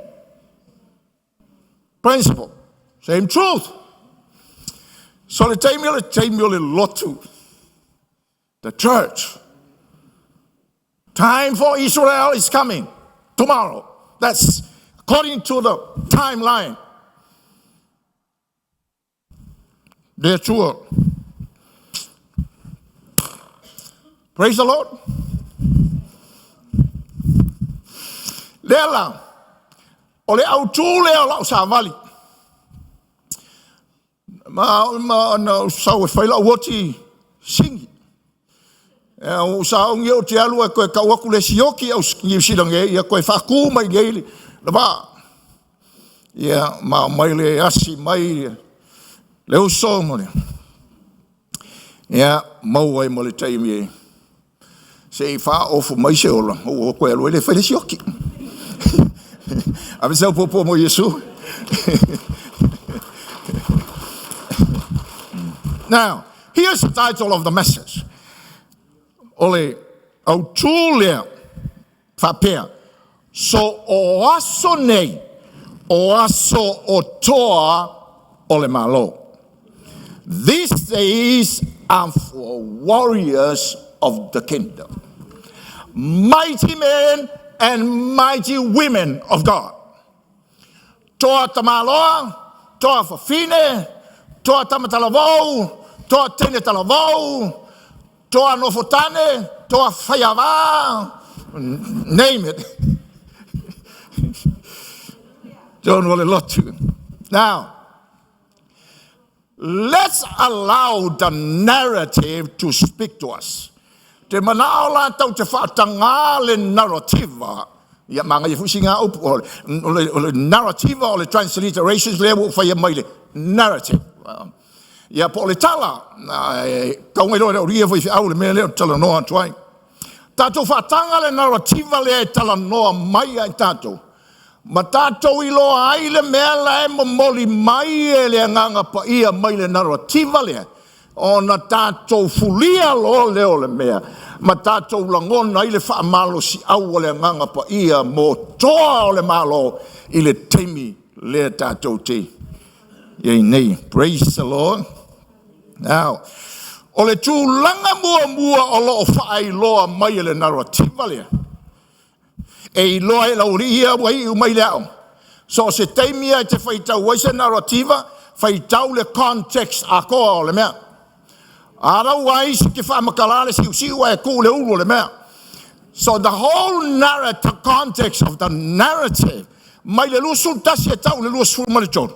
principle, same truth. So le taimi o le taimi o le lotu, the church. Time for Israel is coming tomorrow. That's according to the timeline. Le Atua. Praise the Lord. Lea la, o le autū lea o lau savali. Ma, ma na sau e fai lau oti singi. E, o saogi o te alu e koe kau aku le sioki au Niu Sila nei, ia koe whakū mai nei le vā. Ia, ma mai le asi mai le uso mo le. Ia, maua ai mo le taimi e se i faaofu mai se ola, o koe alu ai le fai le sioki. Ave sau popo mo Iesu. Now, here's the title of the message. O le autū lea, faapea, so o aso nei, o aso o toa o le Malo. These days are for warriors of the kingdom. Mighty men and mighty women of God. Toa tamaloa, toa fafine, toa tamatalavou, toa teine talavou, toa nofotane, toa faiava, name it. Tonu o le lotu. Now, let's allow the narrative to speak to us. Te manao lātou te whaatangā le narrative. Ia manga ia fusi ngā upu o le, o le narrative o le transliterations lea ua whaia mai le narrative. Ia po o le tala, kau ngai loa le oria foi whiau le mea lea o tala noa atu ai. Tātou whaatanga le narrative lea e tala noa mai ai tātou. Ma tātou iloa ai le mea la e momoli mai e le Agaga Paia mai le narrativa lea, ona tātou fulia loa lea o le mea, ma tātou lagona ai le faamalosiau o le Agaga Paia mo toa o le Malo i le taimi lea tātou te i ai nei. Praise the Lord. Now, o le tulaga muamua o lo o faailoa mai e le narrativa lea, E iloa e lau alii ia ua iu mai le aoga. So o se taimi ia e te faitau ai se narrativa, faitau le context atoa o le mea. A lau ai si te faamatala le siusiu ae tuu le ulu o le mea. So the whole narrative, context of the narrative, mai le 21 e tau le 23.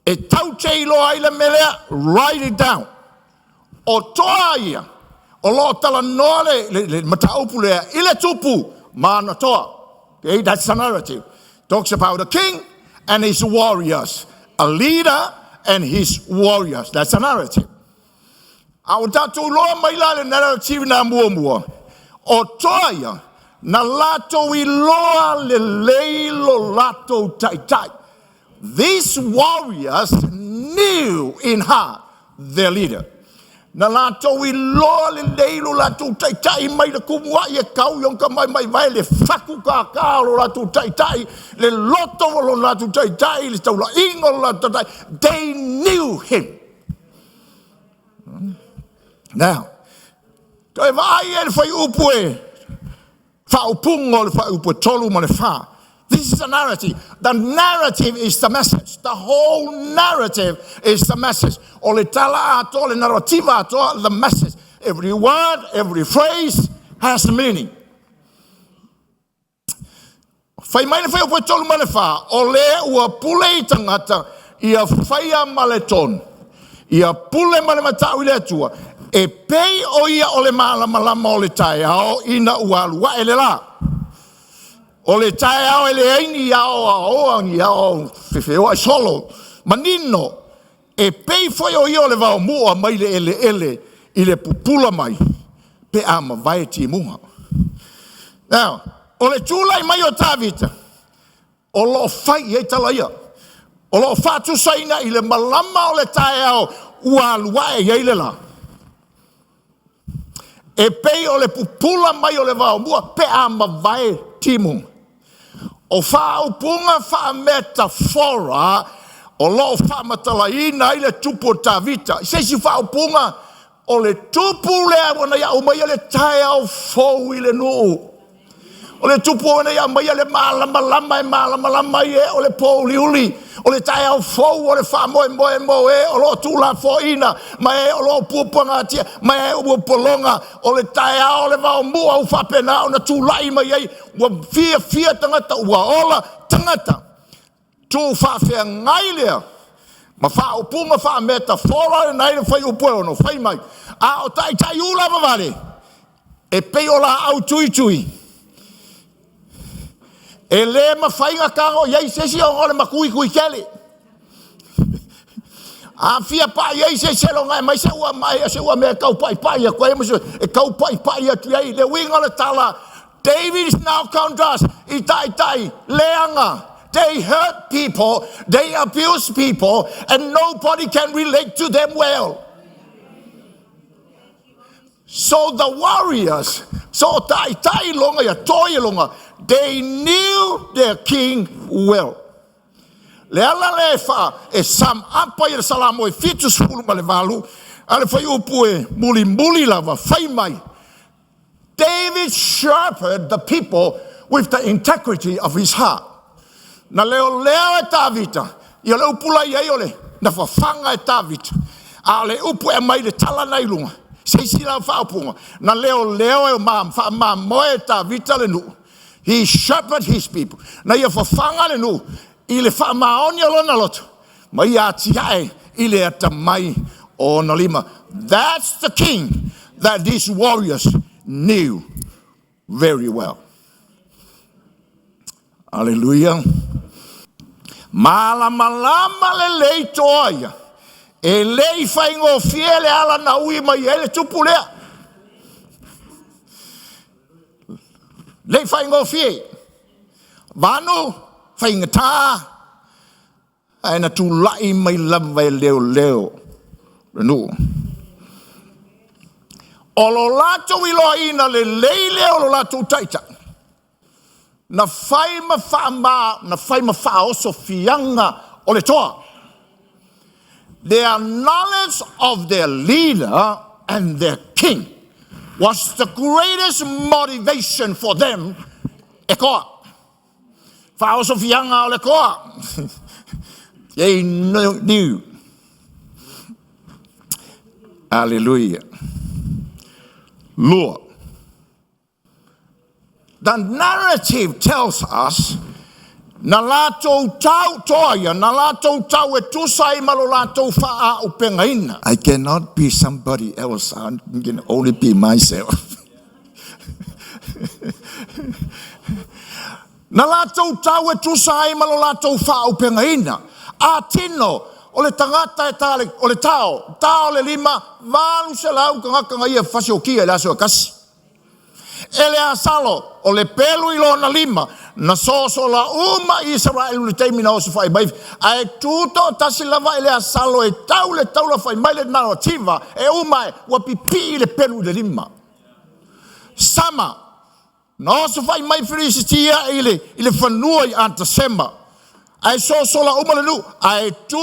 E tau te iloa ai le mea lea, write it down. O toa ia, o lo o talanoa le, le, le mataupu lea i le tupu ma ana toa. Okay, that's the narrative. Talks about the king and his warriors. A leader and his warriors. That's a narrative. A ua tatou iloa mai la le narrative na muamua, o toa ia, na latou iloa lelei lo latou taitai. These warriors knew in heart their leader. Na latou iloa lelei lo latou taitai mai le kumua'i e kau i ona tamaimai vae le faku kākā o lo latou taitai, le loto o lo latou taitai, le taula'iga o lo latou taitai. They knew him. Now, toe vaai e le fuaiupu e faaupuga o le fuaiupu e 3 ma le 4. This is a narrative. The narrative is the message. The whole narrative is the message. O le tala atoa, le narrativa atoa, the message. Every word, every phrase has meaning. Fai mai le fuaiupu e 3 ma le 4, o le ua pule i tagata, ia faia ma le tonu. Ia pule ma le mata'u i le Atua. E pei o ia o le malamalama o le taeao ina ua alu ae le lā. O le taeao e leai ni ao aoa, ni ao fefeoa'i solo. Manino, e pei foi o ia o le vaomu'a mai le eleele i le pupula mai pe a mavae timuga. Now, o le tulai mai o Tavita, o loo fai i ai tala ia. O loo faatusaina i le malama o le taeao ua alu ae i ai le lā. E pei o le pupula mai o le vaomua pe a mavae timuga. O faaupuga faametafora o loo faamatalaina ai le tupu o Tavita. I se isi faaupuga, o le tupu lea ua na ia aumaia le taeao fou i le nuu. O le tupu ua na ia aumaia le malamalama e malamalama ai e o le pouliuli. O le taeao fou o le faamoemoe mo e o loo tuulafoaina ma e o loo puapuagatia ma e ua pologa. O le taeao o le vaomua ua faapena ona tulai mai ai ua fiafia tagata ua ola tagata. Tuu faafeagai lea ma faaupuga faametafora lena i le fuaiupu e 6 fai mai. A o taitai ula vavale e pei o laau tuitui. E le mafai ona tago i ai se isi ona o le matuitui tele. A fia pai ai se isi e loga e mai se ua mai se ua mea e tau paipai atu ai ma se e tau paipai atu i ai. Le uiga o le tala, David is now contrast i taitai leaga. They hurt people, they abuse people, and nobody can relate to them well. So the warriors, so taitai loga ia toi loga, they knew their king well. Le ala le fa e sum up ai le Salamo e 78 a le fuaiupu e mulimuli lava fai mai. David sharpened the people with the integrity of his heart. Na leo leo e Tavita, ia le upu lai ai o le na fafaga e Tavita. A o le upu e mai le tala na i luga. Se isi la faaupuga. Na leo leo e ma faamamoe e Tavita le nuu. He shepherd his people. Na ia fafaga le nuu i le faamaoni o lona loto. Ma ia atiae i le atamai o ona lima. That's the king that these warriors knew very well. Hallelujah. Malamalama lelei toa ia. E le i faigofie le ala na ui mai ai le tupu lea. Le i faigofie. Vanu, faigata, ae na tulai mai lava e leoleo le nuu. O lo latou iloaina lelei lea o lo latou taitai. Na fai ma faama, na fai ma faaosofiaga o le toa. Their knowledge of their leader and their king was the greatest motivation for them e toa. Faaosofiaga o le toa. They knew. Hallelujah. Lua. The narrative tells us na latou tau toa ia, na latou tau e tusa ai ma lo latou faaaupegaina. I cannot be somebody else. I can only be myself. Na latou tau e tusa ai ma lo latou faaaupegaina. Atino o le tagata e ta le, o le tao, tao le lima, 800 tagata na ia fasiokia i le aso e tasi. Eleasalo, o le pelu i lona lima, na sosola uma Isaraelu i le taimi na osofai mai, ae tu toatasi lava Eleasalo e tau le taula fai mai le narativa, e uma e, ua pipii le pelu i le lima. Sama, na osofai mai Filisitia i le fanua i Atasema, ae sosola uma le nuu, ae tu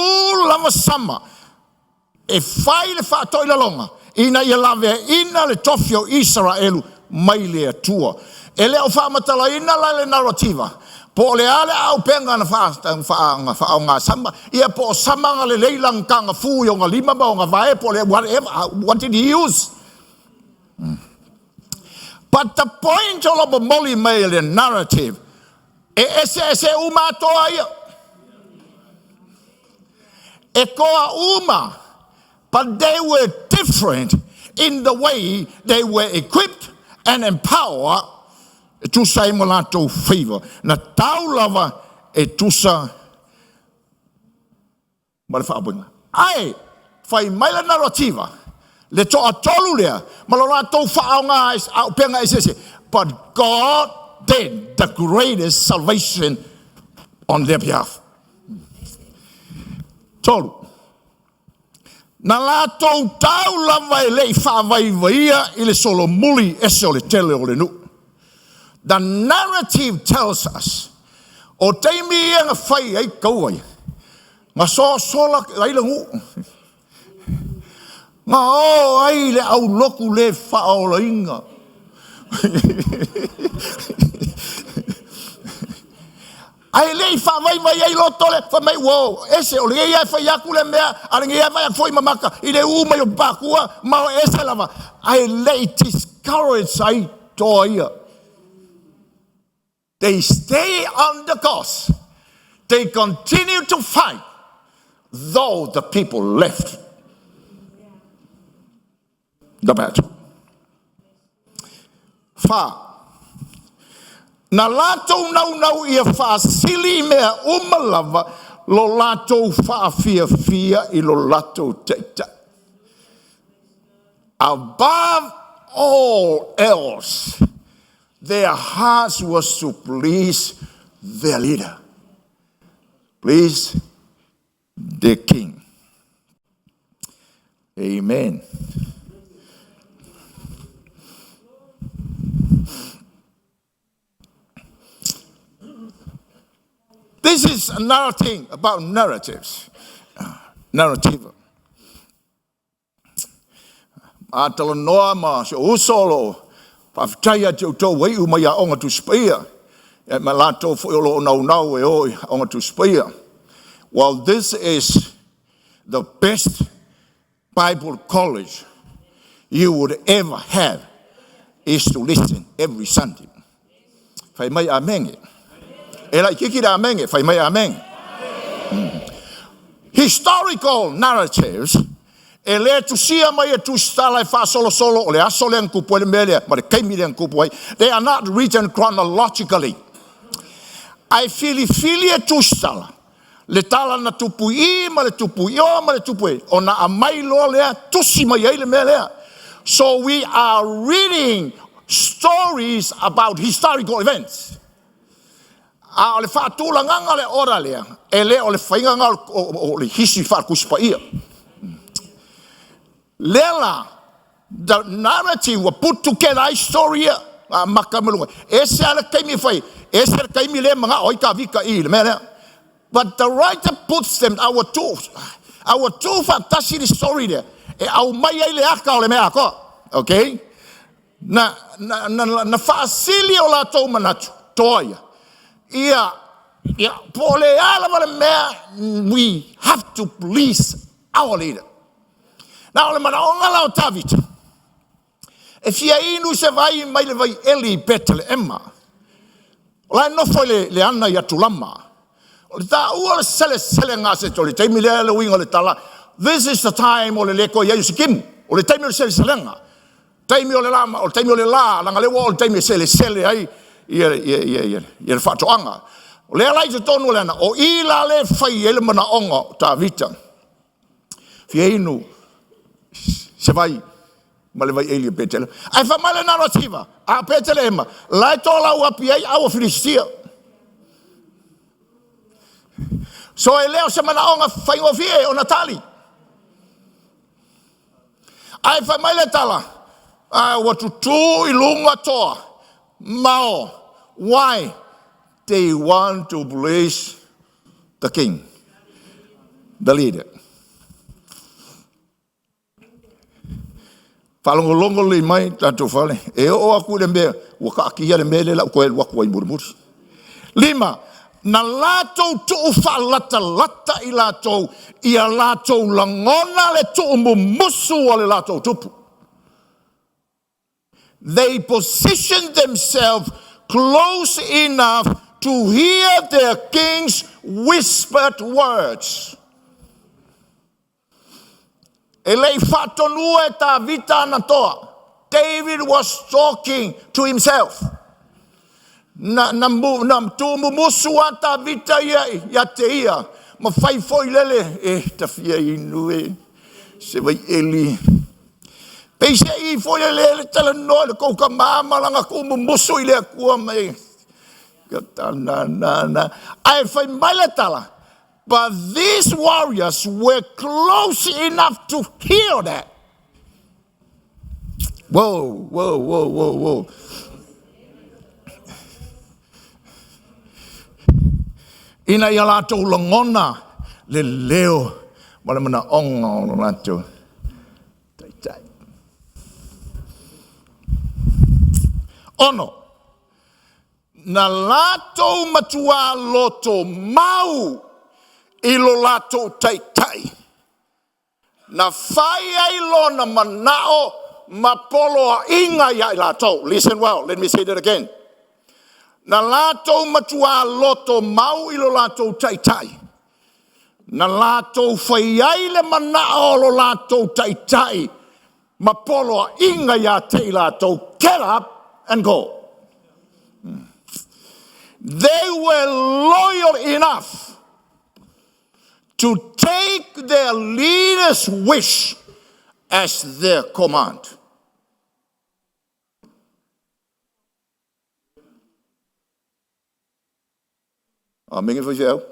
lava Sama, e fai le faatoilaloga, ina ia laveaina le tofi o Isaraelu mai le Atua. E le o faamatalaina la le narativa, po o le a le auupega na faaaoga Sama, ia po o Sama na lelei lana tagafu i ona lima ma ona vae, po o le whatever, what did he use? But the point o lo momoli mai le narrative, e ese ese uma atoa ia. E toa uma, but they were different in the way they were equipped and empowered e tusa ai ma latou faiva. Na tau lava e tusa ma le faaaupegaina. Ae, fai mai le narativa, le toatolu lea, ma lo latou faaaoga auupega eseese. But God did the greatest salvation on their behalf. Tolu. Na latou tau lava e le i faavaivaia i le solomuli ese o le tele o le nuu. The narrative tells us, o taimi ia na fai ai taua ia, na sosola ai le nuu. Na o ai le aulotu le faaolaina. Ae le i faavaivai ai loto le fai mai ua ese o le ia e fai atu le mea a le ia fai atu foi mamaka i le u mai o pakua ma o ese lava ae le i discourage ai toa ia. They stay on the course. They continue to fight though the people left the battle. Fa. Na latou naunau ia faasili i mea uma lava lo latou faafiafia i lo latou taitai. Above all else, their hearts was to please their leader. Please the king. Amen. This is another thing about narratives. Narrative. A talanoa ma si o uso lo faafetai ia te outou ua iu mai Aoga Tusi Paia. E ma latou foi o lo o naunau e o i Aoga Tusi Paia. Well, this is the best Bible college you would ever have is to listen every Sunday. Fai mai amenge. E lai kiki le amenge, fai mai amenge. Historical narratives e le tusia mai e tusitala e faasolosolo o le aso lea na tupu ai le mea lea ma le taimi lea na tupu ai. They are not written chronologically. Ae filifili e tusitala le tala na tupu i ma le tupu i o ma le tupu e ona aumai loa lea tusi mai ai le mea lea. So we are reading stories about historical events. A o le faatulagaga o le ora lea, e le o le faiga lena o le history faatusi paia. Lea la, the narrative ua put together ai story ia, amata mai luga. Ese lava le taimi e fai, ese le taimi lea e manao ai Tavita i le mea lea. But the writer puts them, a ua tuu, a ua tuu faatasi le story lea, e aumai ai le ata o le mea atoa. Okay? Na, na, na, na faasili o latou manatu, toa ia, ia, ia, po o le a lava le mea, we have to please our leader. Na o le manaoga la o Tavita, e fia inu se vai mai le vai eli i Peteleema. O la e nofo i le, le ana i Atulama. O le taua o le seleselega a se o le taimi lea le uiga o le tala. This is the time o le le toe i ai o se timu. O le taimi o le seleselega. Taimi o le la, o le taimi o le la, leaga lea ua oo le taimi e selesele ai ia, ia, ia, ia, ia le faatoaga. O lea la i totonu o le ana, o i la le fai ai le manaoga o Tavita. Fia inu se vai ma le vai eli o Petele. Ae fai mai le narrativa, a Peteleema, la e tolau api ai au o Filistia. So e le o se manaoga faigofie ona tali. Ae fai mai le tala, a ua tutū i luga toa, mao. Why? They want to please the king, the leader. Faalogologo lelei mai tatou fale, e oo aku i le mea, ua kaakia le mea lea o le a ou toe alu atu ai mulimuli. Lima, na latou tuu faalatalata i latou, ia latou lagona le tuumumusu o le latou tupu. They positioned themselves close enough to hear their king's whispered words. E le i faatonua e Tavita ana toa. David was talking to himself. Na, na, na tuumumusu a Tavita ia, ia te ia. Ma fai foi lele, e tafia inu e, se vai eli. Peisei foi lele le talanoa i le kou tama ma lana tuumumusu i le Atua mai. Ka na na na. Ae fai mai le tala, but these warriors were close enough to hear that. Whoa, whoa, whoa, whoa, whoa. Ina ia latou lagona le leo ma le manaoga o lo latou taitai. Ono, na latou matuā loto mau i lo latou taitai, na fai ai lona manao ma poloaiga ia i latou. Listen well, let me say that again. Na latou matuā loto mau i lo latou taitai, na latou fai ai le manao o lo latou taitai ma poloaiga ia te i latou, get up and go. They were loyal enough to take their leader's wish as their command. Amene faifeau.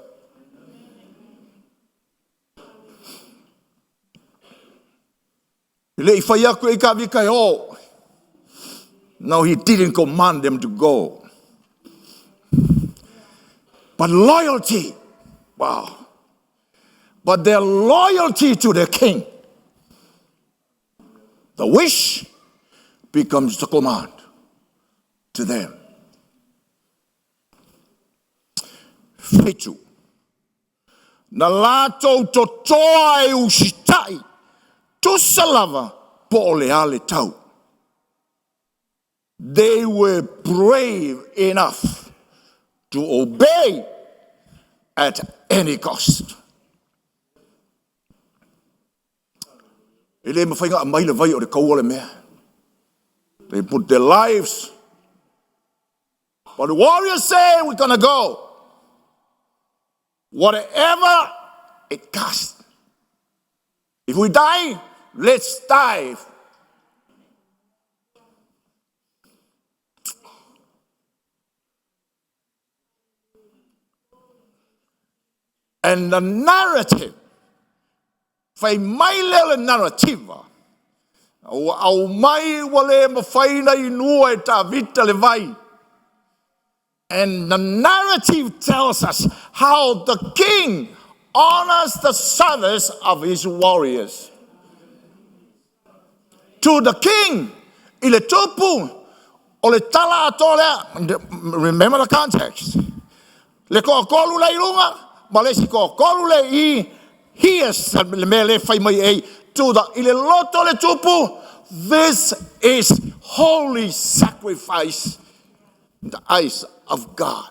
E le i fai atu e i Tavita e o. No, he didn't command them to go. But loyalty, wow. But their loyalty to their king, the wish becomes the command to them. Fitu. Na latou totoa e usitai, tusa lava po o le a le tau. They were brave enough to obey at any cost. E le mafai ona aumai le vai o le kaua le mea. They put their lives. But the warriors say, we're gonna go. Whatever it costs. If we die, let's die. And the narrative, fai mai lea o le narrative, ua aumai ua le mafai ona inua e Tavita le vai. And the narrative tells us how the king honors the service of his warriors. To the king, i le tupu, o le tala atoa lea, remember the context, le toatolu la i luga, ma le isi toatolu le i, here's le mea le fai mai ei, to the, i le loto le tupu, this is holy sacrifice in the eyes of God.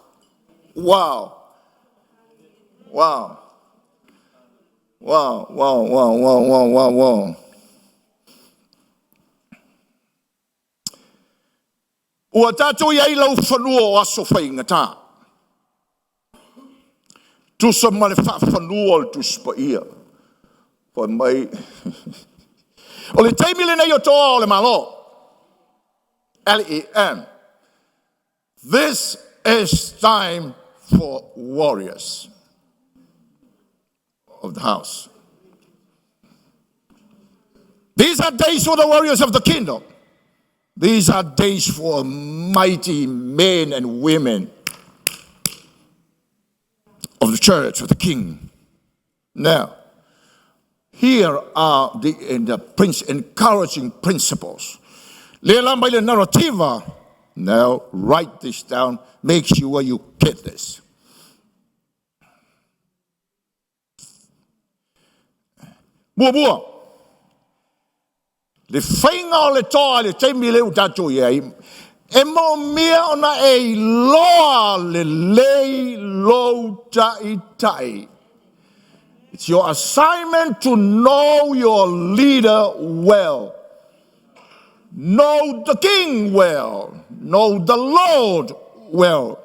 Wow. Wow. Wow, wow, wow, wow, wow, wow, wow. Ua tatou i ai laufanua o aso faigata. Tusa ma le faafanua o le Tusi Paia. Fai mai, o le taimi lenei o toa o le Malo. L-E-M. This is time for warriors of the house. These are days for the warriors of the kingdom. These are days for mighty men and women of the church of the king. Now, here are the encouraging principles. Le la mai le narrativa. Now, write this down. Make sure you get this. Muamua, le faiga o le toa i le taimi lea ua tatou i ai, e moomia ona e iloa lelei lou taitai. It's your assignment to know your leader well. Know the king well. Know the Lord well.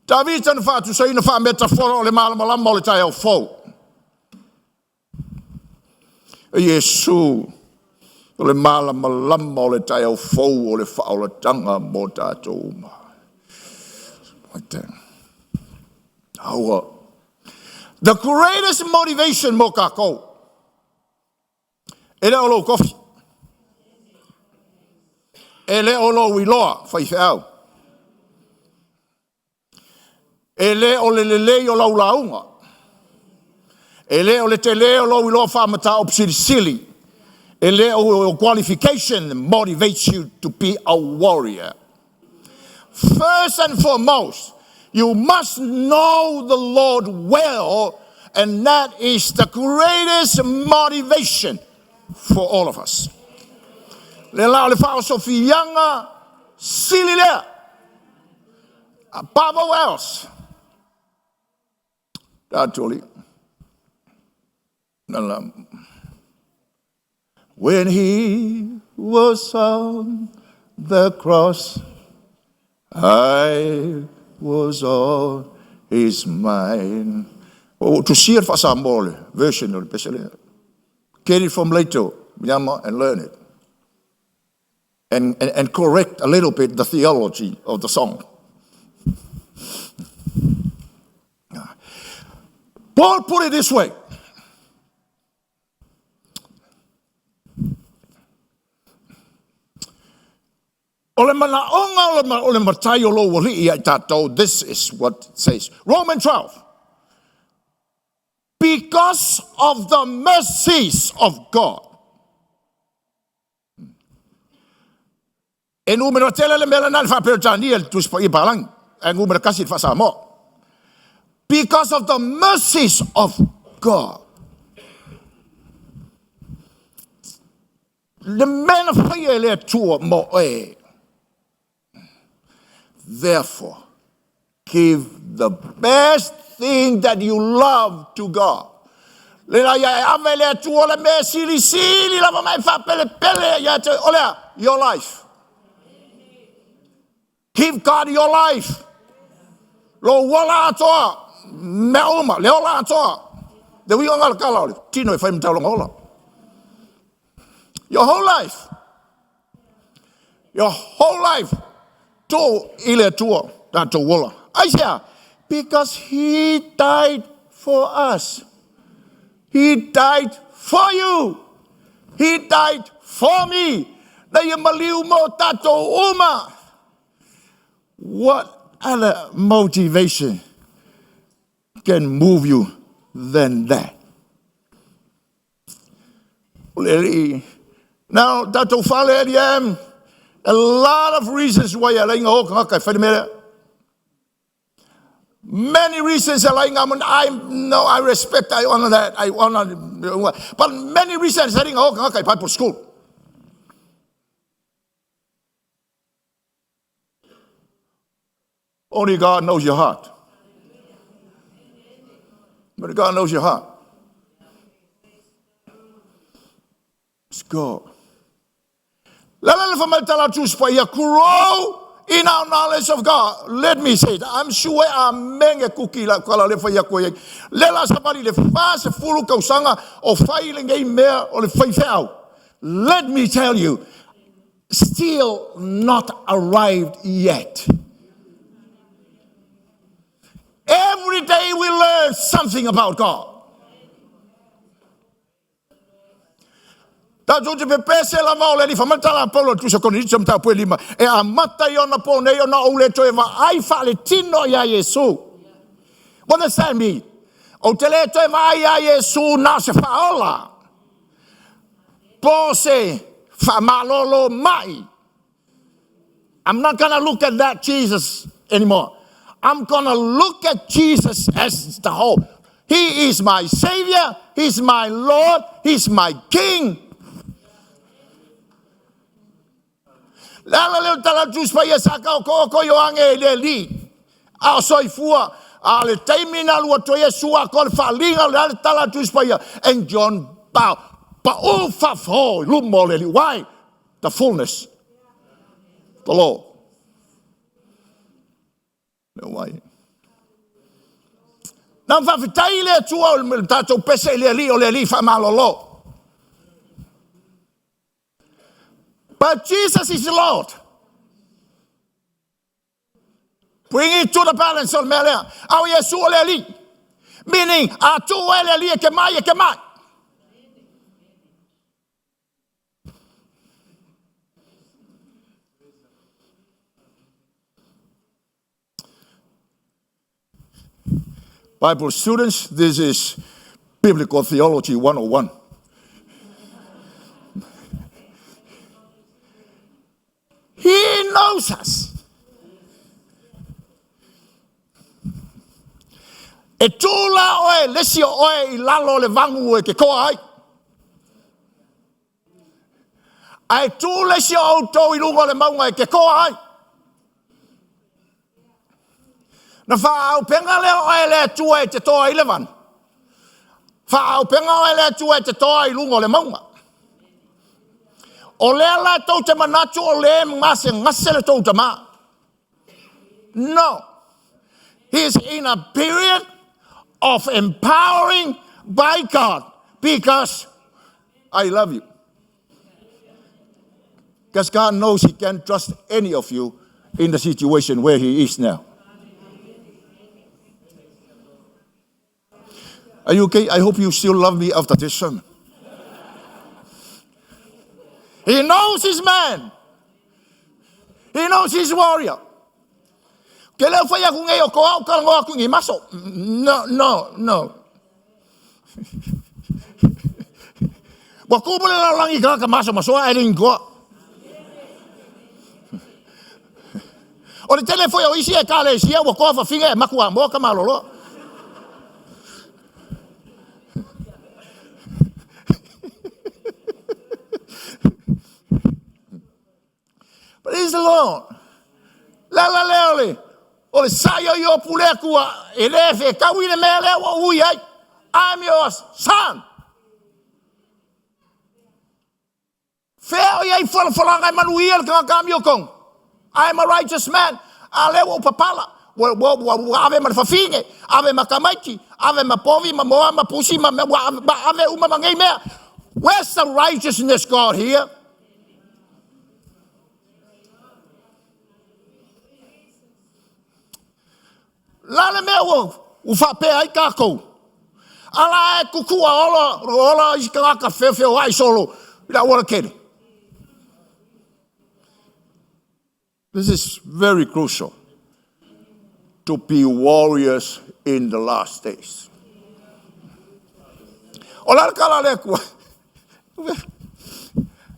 Tavita na faatusaina faametafora o le malamalama o le taeao fou. E Iesu, o le malamalama o le taeao fou o le faaolatanga mo tatou uma. Like that. Aua. The greatest motivation mo kākou, e le o lou kofi, e le o lou iloa faifeau, e le o le lelei o lau lauga, e le o le tele o lou iloa faamataupu silisili, e le o your qualification motivates you to be a warrior. First and foremost, you must know the Lord well, and that is the greatest motivation for all of us. Le la o le faaosofiaga sili lea. Above all else. Tatoli. When he was on the cross, I was on his mind. O tusia le faasamoa o le version o le pese lea. Get it from later, Myanmar, and learn it. And correct a little bit the theology of the song. Paul put it this way. O le manaoga o le matai o lou alii ia i tatou, this is what it says. Romans 12. Because of the mercies of God. E numera tele le mea lena i le faa-Peretania i le Tusi Paia Palangi, ae numera kasi i le faa-Samoa. Because of the mercies of God. Le mea na faia e le Atua mo oe. Therefore, give the best thing that you love to God. Le la ia e ave le Atua le mea silisili lava ma e faapelepele ia te o lea, your life. Give God your life. Lo ola atoa, mea uma, le ola atoa. Le uiga o le kala o le tino e fai ma taulaga ola. Your whole life. Your whole life. Tuu i le Atua tatou ola. Aisea? Because he died for us. He died for you. He died for me. Na ia maliu mo tatou uma. What other motivation can move you than that? O le alii. Now, tatou fale LEM, a lot of reasons why e lainga o kangaka e whai mea lea. Many reasons e lainga mun, I no, I respect, I honor that, I honor, but many reasons e lainga o kangaka i Bible school. Only God knows your heart. But God knows your heart. Let's go. La la la le fai mai tala Tusi Paia, grow in our knowledge of God. Let me say it. I'm sure a menge kuki la kala le fai aku ai. Le la savali le fa se fulu kausaga o fai lenei mea o le faifeau. Let me tell you, still not arrived yet. Every day we learn something about God. Tatou te pepese lava o le Alii. Fai mai le tala a Paulo i le Tusi a Korinito mataupu e lima, e amata i ona po nei ona ou le toe vaai faaletino iā Iesu. What does that mean? Ou te le toe vaai iā Iesu na o se faaola, po o se faamalolo mai. I'm not gonna look at that Jesus anymore. I'm gonna look at Jesus as the whole. He is my Savior, He's my Lord, He's my King. Le ala lea o le tala a le Tusi Paia sa taotooko Ioane i le Alii a o soifua a o le taimi na alu atu ai Iesu atoa le faaliga o le a le tala a le Tusi Paia and John bow pau faafo i luma o le Alii. Why? The fullness the Lord. Le wai. Na faafetai le Atua o le tatou pese i le Alii o le Alii faamalolo. But Jesus is Lord. Bring it to the balance o le mea lea. A o Iesu o le Alii. Meaning, a tuu e le Alii e ke mai, e ke mai. Bible students, this is Biblical Theology 101. He knows us. E tū la oe, lesi o oe i lalo o le vagu e ke koa ai. Ae tū le isi o outou i luga o le mauga e ke koa ai. Na faaaupega lea o oe e le Atua e te toa i le vanu. Faaaupega oe e le Atua e te toa i luga o le mauga. O lea la tou te manatu o le gasegase le tou tama. No. He's in a period of empowering by God because I love you. Because God knows He can't trust any of you in the situation where He is now. Are you okay? I hope you still love me after this sermon. He knows his man. He knows his warrior. Ke leo whai aku ngei o ko au ka ngoa aku ngi maso. No, no, no. Ua kumu le lalolagi i tagata masomasoa ae le ingoa. O le tele foi o isi ekalesia ua toa fafine e makuamoa ka maloloa. Praise the Lord. Le ala lea o le, o le sai o Iopu le Atua, e le fetaui le mea lea ua ou ui ai. I'm your son. Fea o i ai folafolaga e manuia le tagata amiotonu. I am a righteous man. A lea ua ou papala. Ua, ua, ua, ua ave ma le fafine, ave ma tamaiti, ave ma povi, ma moa, ma pusi, ma mea, ua ave, ma ave uma ma nei mea. Where's the righteousness God here? La le mea ua, ua faapea ai tatou. Ala e kukua ola, ola isi tagata feofeoai solo i le aualatele. This is very crucial to be warriors in the last days. O le a le tala a le Atua?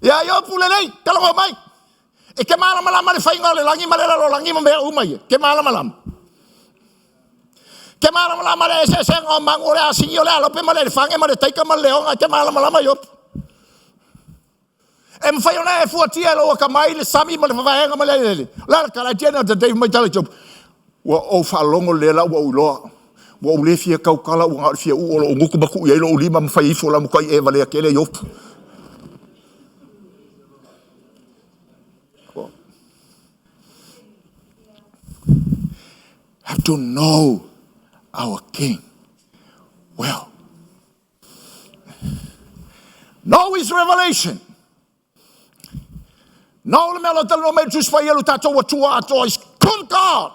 Ia Iopu lelei, talanoa mai. E te malamalama le faiga o le lagi ma le lalolagi ma mea uma ia. Te malamalama. Te malamalama le eseesega o manu o le asini o le alope ma le elefaga ma le taika ma le leoga. Te malamalama Iopu. E mafai ona e fuatia e lou akamai le sami ma le vavaega ma le eleele. O le a le tala? At the end of the day, fai mai tala i Job, Ua ou faalogo lea la ua ou iloa. Ua ou le fia tautala ua na o le fia uu o lou gutu ma tuu i ai lou lima ma fai ifo la matuai e valea tele Iopu. Have to know our King well. Know his revelation. Know le mea lo talanoa mai le Tusi Paia lo tatou Atua atoa is good God.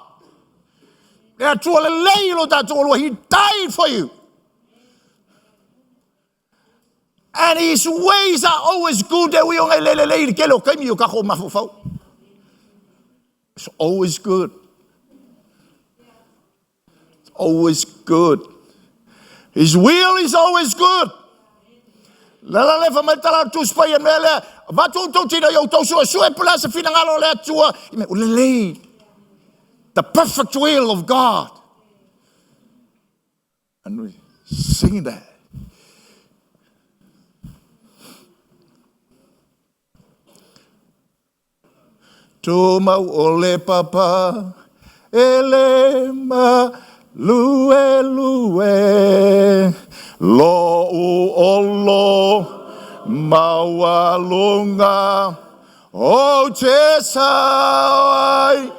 Le Atua lelei lo tatou Alua. He died for you. And his ways are always good. E ui o ngai le lelei i le kele o kaimi o kako mafaufau. It's always good. It's always good. His will is always good. La la le fa mai tala tu spai mea lea. Avatu outou tina i outou suesue po o le a se finagalo o le Atua. I mea, o lelei. The perfect will of God. And we sing that. Tumau o le papa e le maluelue Lo'u olo maualuga Ou te sao ai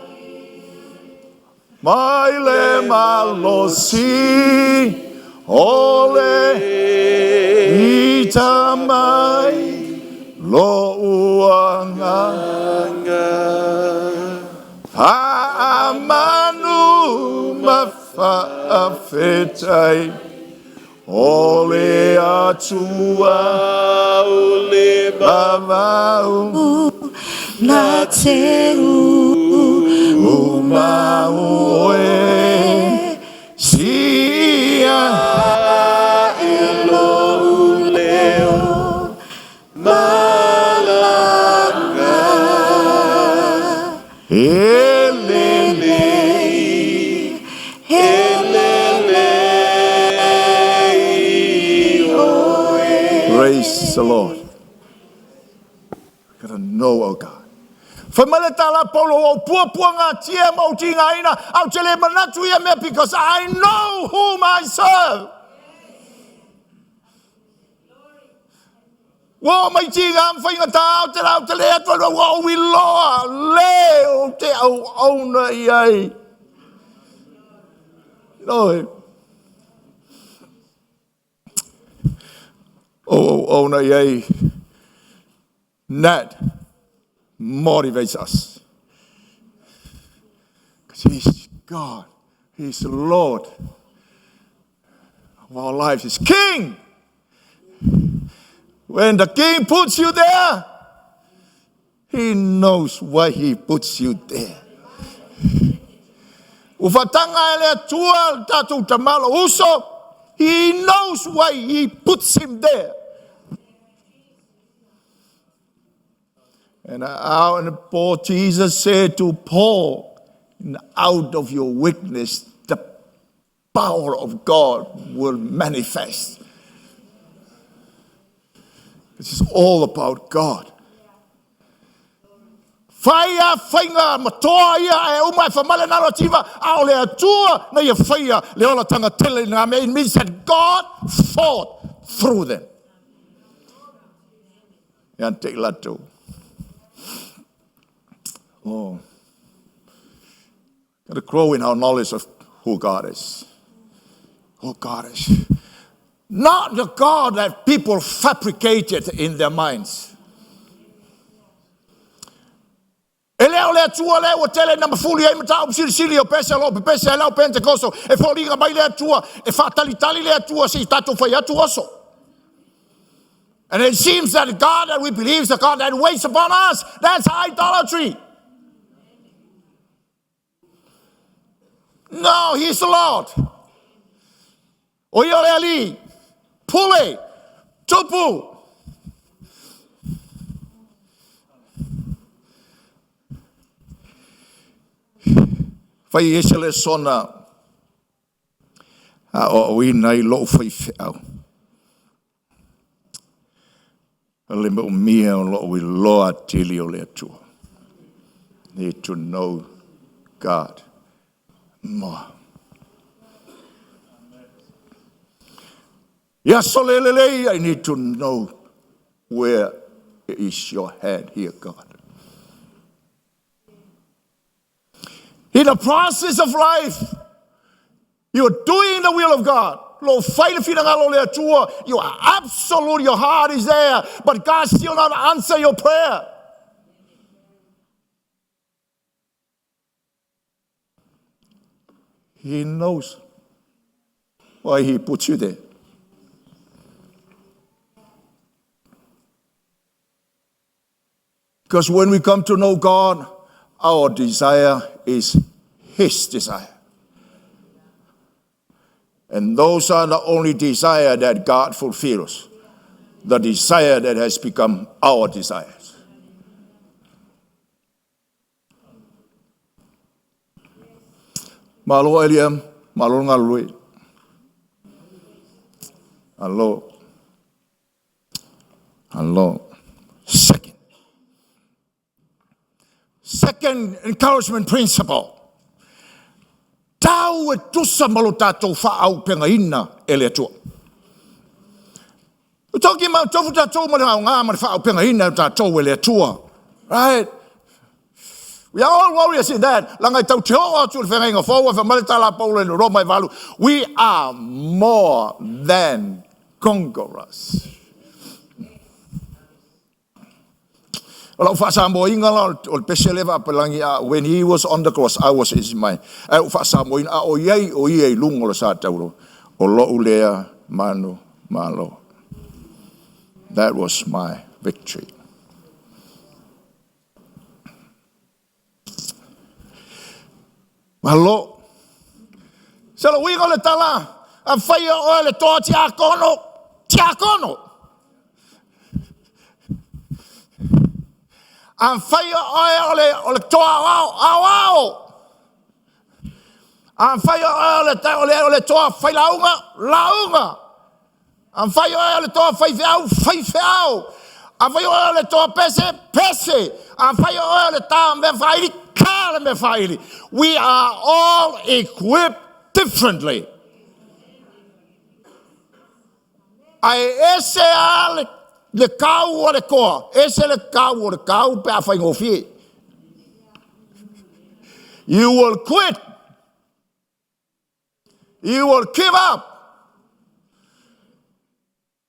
Mai le malosi o le ita mai lo'u agaga Faamanu ma faafetai o le Atua o le vavau Na te uma oe sia e lou leo malaga E lelei, e lelei oe. Praise the Lord. Gotta know our God. Fai mai le tala a Paulo, ua ou puapuagatia ma ou tigaina, a ou te le manatu ia mea, because I know whom I serve. Ua oo mai tiga ma faigata o te la ou te le atu ai, ua ou iloa le ou te auauna i ai. Know him. Ou auauna i ai. That motivates us. Because He's God. He's the Lord of our lives. He's King. When the King puts you there, He knows why He puts you there. Ua faataga e le Atua le tatou tamalo uso. He knows why He puts him there. And out and Paul, Jesus said to Paul, out of your weakness, the power of God will manifest. This is all about God. Whai a whainga matoa ia e uma e whamale nalo tiva a o le atua na ia whaia le ola tanga tele ngā mea. It means that God fought through them. Ia te i latou. Oh. Got to grow in our knowledge of who God is. Who God is. Not the God that people fabricated in their minds. E le o le Atua lea ua tele ina mafuli ai mataupu silisili o pese o lo o pepese ai le au Pentekoso, e foliga mai le Atua, e faatalitali le Atua se i tatou fai atu oso. And it seems that the God that we believe is the God that waits upon us. That's idolatry. No, He's the Lord. O ia o le Alii, Pule, Tupu. Fai ese le sona a aoaoina ai lou faifeau. Le moomia o lou iloa atili o le Atua. Need to know God more. Ia sole lelei, I need to know where is your hand here, God. In the process of life, You are doing the will of God. Lo fai le finagalo o le Atua. You are absolute, your heart is there, but God still not answer your prayer. He knows why he put you there. Because when we come to know God, our desire is His desire. And those are the only desire that God fulfills. The desire that has become our desires. Malo Eliam, malo ngalui. Alo. Alo. Second. Second encouragement principle. Tau e tusa ma lo tatou faaaupegaina e le Atua. O toki ma tofu tatou ma le aoga ma le faaaupegaina e tatou e le Atua. Right? We are all warriors in that. Langa i tau te oo atu le whengainga fou, a whamale tala paula i le Roma i valu. We are more than conquerors. O lau faasamoaina la o le pese lea faapelagi a when he was on the cross I was in my ae ou faasamoaina a o iai o ia i luga o le sa taulo o lou lea manu malo. That was my victory. Malo. Se le uiga o le tala, a whaia oe le toa tiakono, tiakono. A whaia oe o le, o le toa ao, ao, ao. A whaia oe o le, o le, o le toa whailauga, lauga. Afai oe o le toa faifeau, faifeau. Afai oe o le toa pese, pese. Afai oe o le tā mea whaili, tā le mea whaili. We are all equipped differently. Ae ese a le, le kau o le koa, ese le kau o le kau pe a whaingofie. You will quit. You will give up.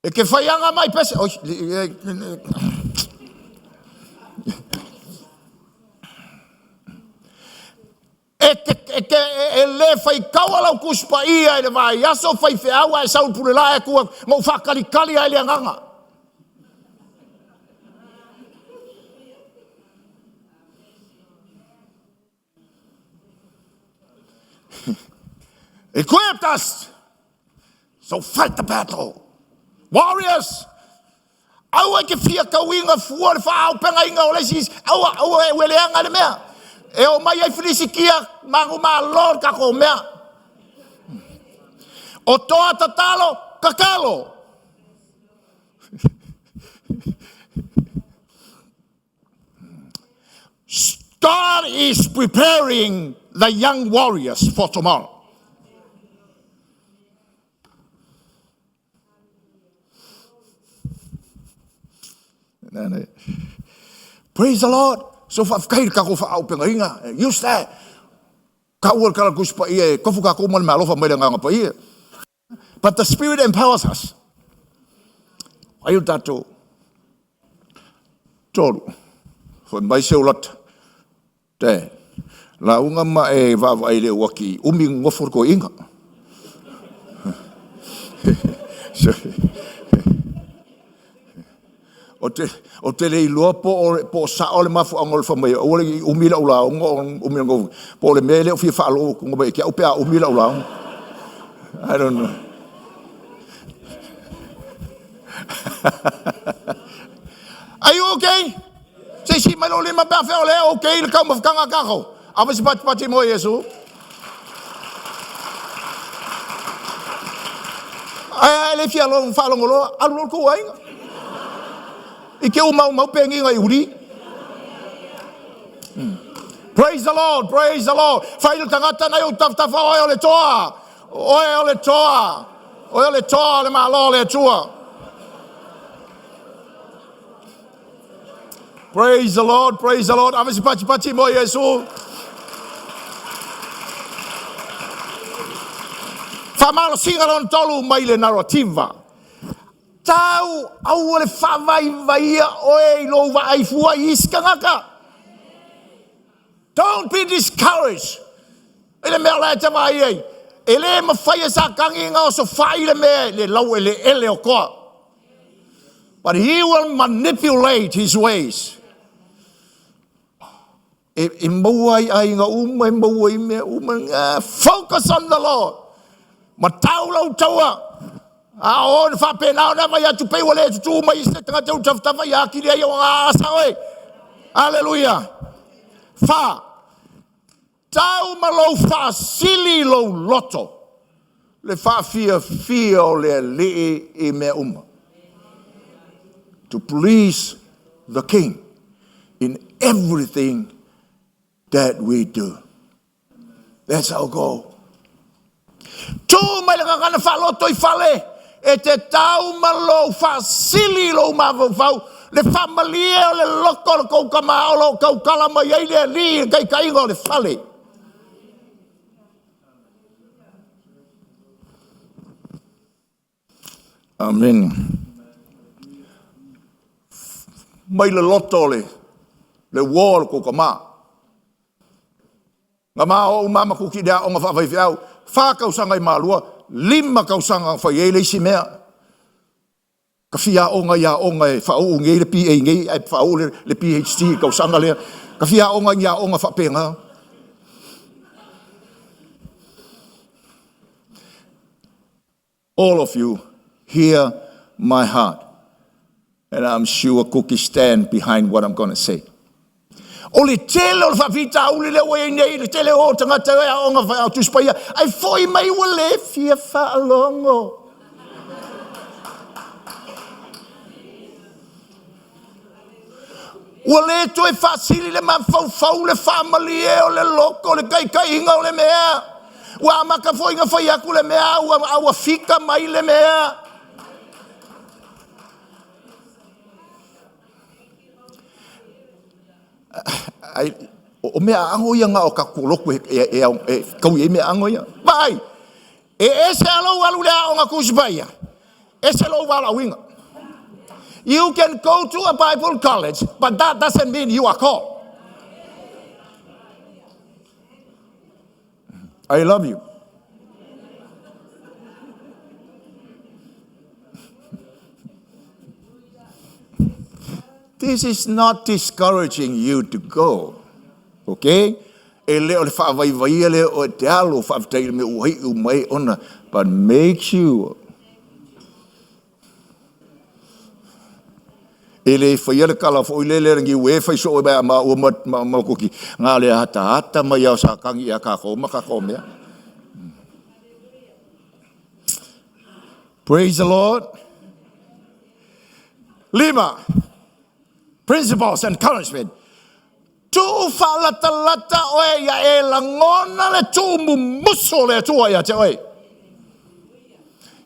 E ke whaianga mai pese. Oi, e, ke, e, ke, e, le whai kaua lau kuspa ia i le vai aso whai wheaua e saul pule la e kua ngau whakalikali ai le anganga. Equipped us. So fight the battle. Warriors! Aua ke fia kauinga fua le whaaupenga inga o le isi, aua, aua e ueleanga le mea. E o mai ai Filisikia, mangu ma lord ka ko mea. O toa tatalo, kakalo. God is preparing the young warriors for tomorrow. Praise the Lord. So whaafkai ka ko whaaupenga inga. Use that. Ka ua kala kuspa ia e kofu ka ko male malofa mai le nganga pa ia. But the Spirit empowers us. Ai o tātou. Tolu. Foi mai se ulata. Te. La unga ma e vava i le waki. Umi ngofur ko inga. O te, o te le iloa po o, po o sao le mafuaaga o le fai mai, aua le i umi lau lauga o umi le gofu. Po o le mea e le o fia faalogo mai ia te au pe a umi lau lauga. I don't know. Are you okay? Se isi mai lo lima pe a fea o lea okay le taumafataga a tatou. Ave se patipati mo Iesu. Ae a e le fia faalogoloa, alu loa le tou aiga. I ke umaumau pengiga i uli. Praise the Lord, praise the Lord. Fai le tagata nai o tafatafa oe o le toa. Oe o le toa. Oe o le toa o le malo o le Atua. Praise the Lord, praise the Lord. Ave se pati pati mo Iesu. Faamalosiga lona tolu mai le narativa. Tau aua le faavaivaia oe i lou vaai fua i isi tagata. Don't be discouraged. I le mea o la e te vaai ai. E le mafai e Satani ona osofai le mea le laueleele o toa. But he will manipulate his ways. E maua ai aiga uma, e maua ai mea uma. Focus on the Lord. Ma tau lau taua. A o na faapena ona vai atu pei ua le tutū mai se tagata u tafatafa ia akili ai o ngā asa oe. Aleluia. Fa. Tau ma lou faasili lou loto. Le faafiafia o le Alii i mea uma. To please the King in everything that we do. That's our goal. Tū mai le gagana faaloto i fale, e te tau ma lou faasili lou mafaufau, le faamalie o le loto o le tou tama o lo o tautala mai ai le Alii i le taitaiga o le fale. Amen. Mai le loto o le uō o le tou tama. Na ma ou mama kuki le aoga faafaifeau, 4 tausaga i Malua, 5 tausaga na fai ai le isi mea. Ka fia aoga i aoga e faauu nei le PA nei, ae faauu le PhD i tausaga lea. Ka fia aoga i aoga faapena. All of you hear my heart. And I'm sure Cookie stand behind what I'm going to say. O le tele o le faafitauli lea ua i ai nei, le tele o tagata e aoga Tusi Paia, ai foi mai ua le fia faalogo. Ua le toe faasili le mafaufau le faamalie o le loko, le taitaiga o le mea. Ua amata foi na fai atu le mea, ua fika mai le mea. Ai, o mea ago ia nga o tatou lotu e kau i ai mea ago ia. Vaai, e ese a lou alu le aoga Tusi Paia, ese lou valaauina. You can go to a Bible college, but that doesn't mean you are called. I love you. This is not discouraging you to go. Okay? E le o le faavaivaia le o te alo faafetai le mea ua iu mai ona, but make sure e le faia le kala foi le le rangi ue fai so e ma ua ma kuki ngā le ata ata mai au sa kangi ia kako ma kako mea. Praise the Lord. Lima. Principles and encouragement. Tuu faalatalata oe ia e lagona le tuumumusu o le Atua ia te oe.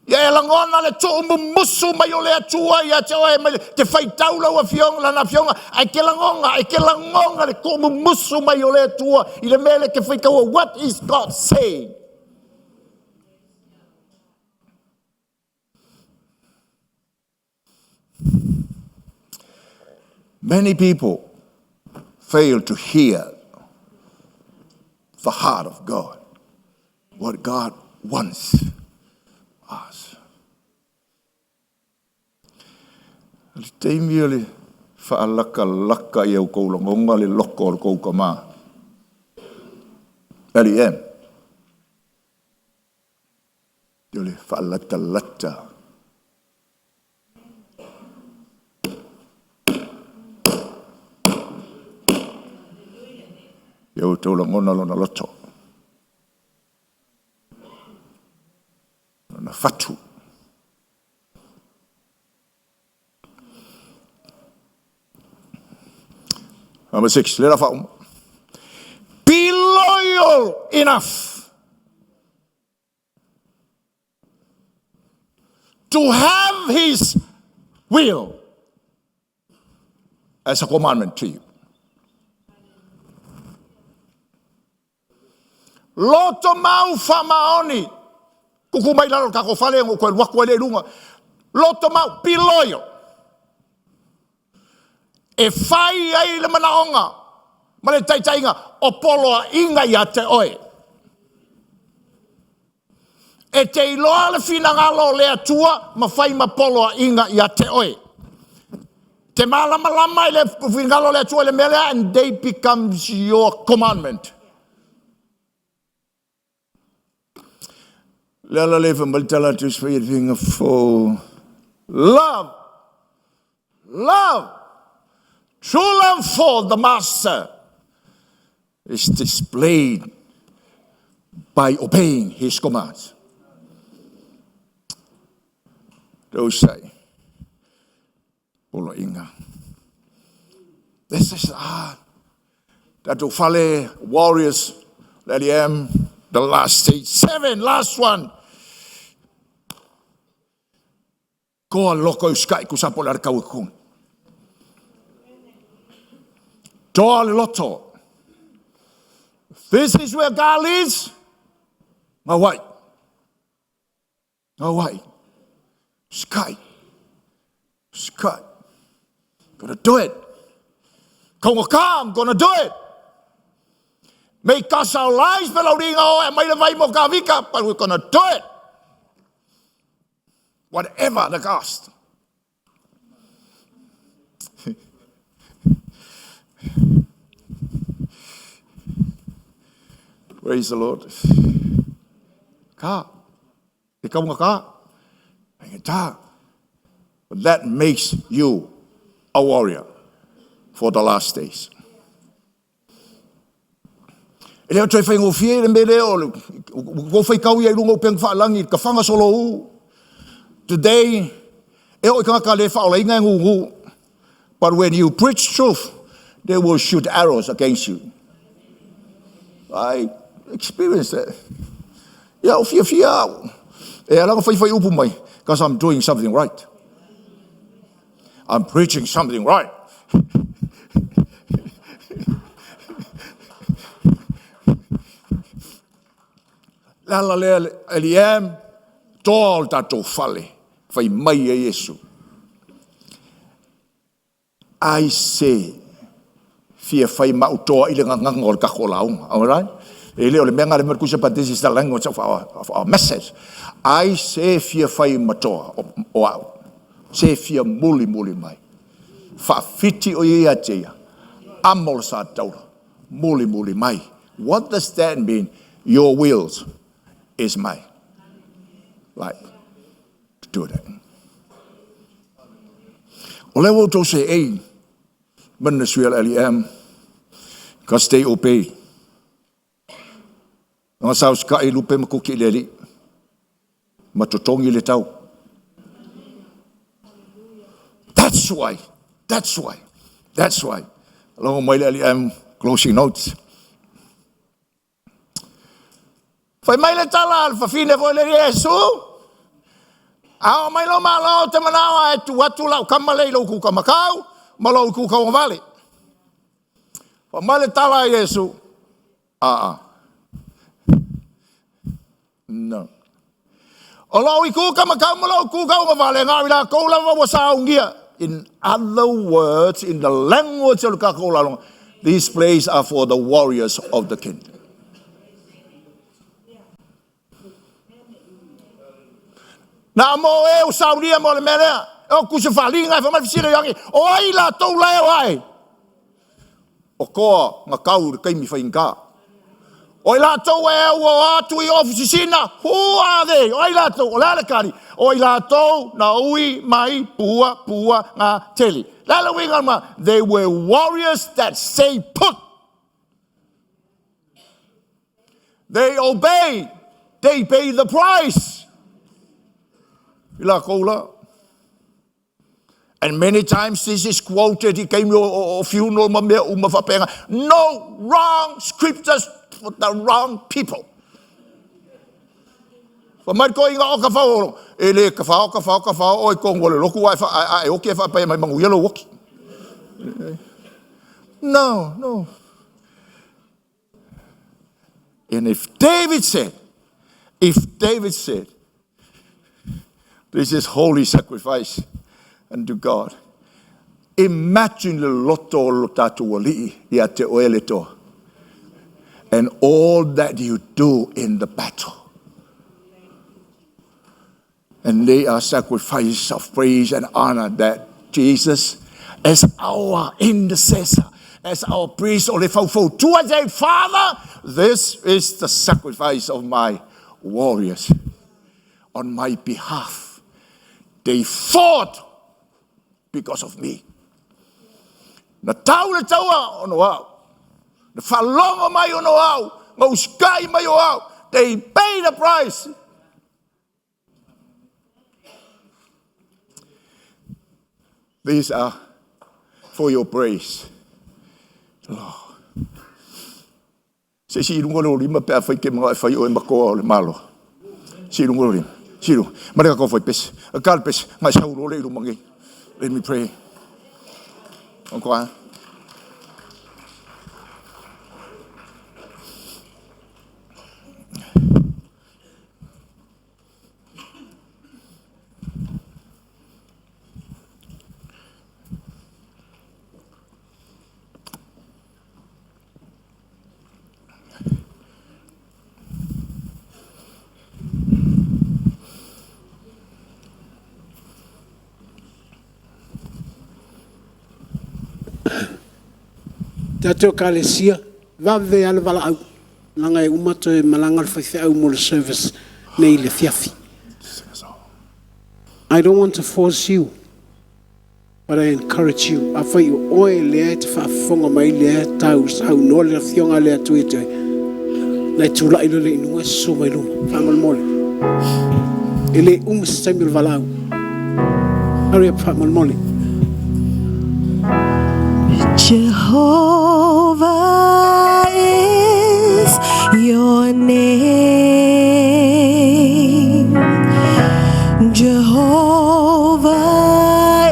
Ia e lagona le tuumumusu mai o le Atua ia te oe mai te faitau lau afioga lana afioga ai ke lagona le tuumumusu mai o le Atua i le mea le te faitaua. What is God saying? Many people fail to hear the heart of God, what God wants us. Le taimi o le faalakalaka i au kou lagonga le loko o le kou kama. L.E.M. O le faalatalata. Ia outou lagona lona loto. Lona fatu. Number 6, le la whauma. Be loyal enough to have his will as a commandment to you. Loto mau whamaoni. Kuku mai lalo le tatou fale ona ou toe alu atu ai lea i luga. Loto mau, be loyal. E fai ai le manaoga ma le taitaiga o poloaiga ia te oe. E te iloa le finagalo o le Atua ma fai ma poloaiga ia te oe. Te malamalama i le finagalo o le Atua i le mea lea, and they becomes your commandment. Le ala le fai mai le tala atu se fai e finga fo. Love, love, true love for the master is displayed by obeying his commands. Those say, poloaiga. This is hard. Tatou fale, warriors, LEM, the last stage. Seven, last one. Toa loko i sky ku sapo le kau kung. Toa le loto. This is where God leads. Ngā wai. Ngā wai. Sky. Sky. Gonna do it. Kaunga ka, I'm gonna do it. May cost our lives, pero ringa o, e mai le vai mo ka vika, but we're gonna do it. Whatever the cost. Praise the Lord. Ka. E kaunga ka. Ta. But that makes you a warrior for the last days. E leo toe whaingofie le mele o le ko whai kau ia i runga o penga whaalangi, ka whanga solo u. Today, e o i kanga ka le whaola inga e ngungu. But when you preach truth, they will shoot arrows against you. I experienced that. Ia o fia fia au. E alanga whai whai upu mai, because I'm doing something right. I'm preaching something right. Le ala lea LEM, toa o le tatou fale, fai mai e Iesu. Ai se fia fai mau toa i le nganganga o le kako launga. All right? E le o le mea ngā le kusa, but this is the language of our message. Ai se fia fai matoa o au. Se fia muli muli mai. Whaawhiti o ia te ia. Amo le sa taura. Muli muli mai. What does that mean? Your wills is my life. To do that. O le ua se ei, ministry al LEM, because they obey. Nga sau ska i lupe makuki le li. Matotongi le tau. That's why. That's why. That's why. Along mai le LEM closing notes. Fai mai le tala al fafine fo le Iesu. Ao mai lo malo te manawa e tu atu lau kama le lau ku kamakau, ma lau ku kau vale. Fai mai le tala Iesu. Ah ah. No. O lau i ku kamakau ma lau ku kau vale ngā wila kou lava wa saungia. In other words, in the language of the kakou these places are for the warriors of the kingdom. Na mo e o saunia mo le mea lea. O kusa whalinga e whamai fisira yangi. O ai la tau leo ai. O koa ngā kau le kaimi whainga. O i latou e ua atu i ofisisina, who are they? O ai latou, o le kari. O i latou na ui mai pua pua ngā teli. Lala winga ma, they were warriors that stay put. They obey. They pay the price. I la koula. And many times this is quoted, he came o funeral ma mea uma whapenga. No wrong scriptures for the wrong people. Fa mai ko inga o ka whao, e le ka whao, ka whao, ka whao, o i kongo le loku ai, ai oki e whapai mai mangu yellow oki. No, no. And if David said, This is holy sacrifice unto God. Imagine le loto o lo tatou alii ia te oe le Atua. And all that you do in the battle. And they are sacrifices of praise and honor that Jesus, as our intercessor, as our priest, o le faufautua, say, Father, this is the sacrifice of my warriors on my behalf. They fought because of me. Na tau le taua ona o au. Na faalogo mai ona o au. Na usikai mai o au. They pay the price. These are for your praise. Lord. Se si lunga lo lima pe a fai ke mga e fai o e makoa o le malo. Si lunga lo lima. Si lunga. Mare ka ko fai pese. A kal pese. Ngai sau lo le ilu mangi. Let me pray. Okay. Tatou ekalesia, vave lava le valaau, leaga e uma toe malaga le faifeau mo le service nei i le afiafi. I don't want to force you, but I encourage you. Afai o oe lea e te faafofoga mai lea tau saunoa le Afioga a le Atua ia te oe, na e tulai loa le inuga e susu mai luma, faamolemole. E le umi se taimi o le valaau. Hurry up faamolemole. Jehovah is your name. Jehovah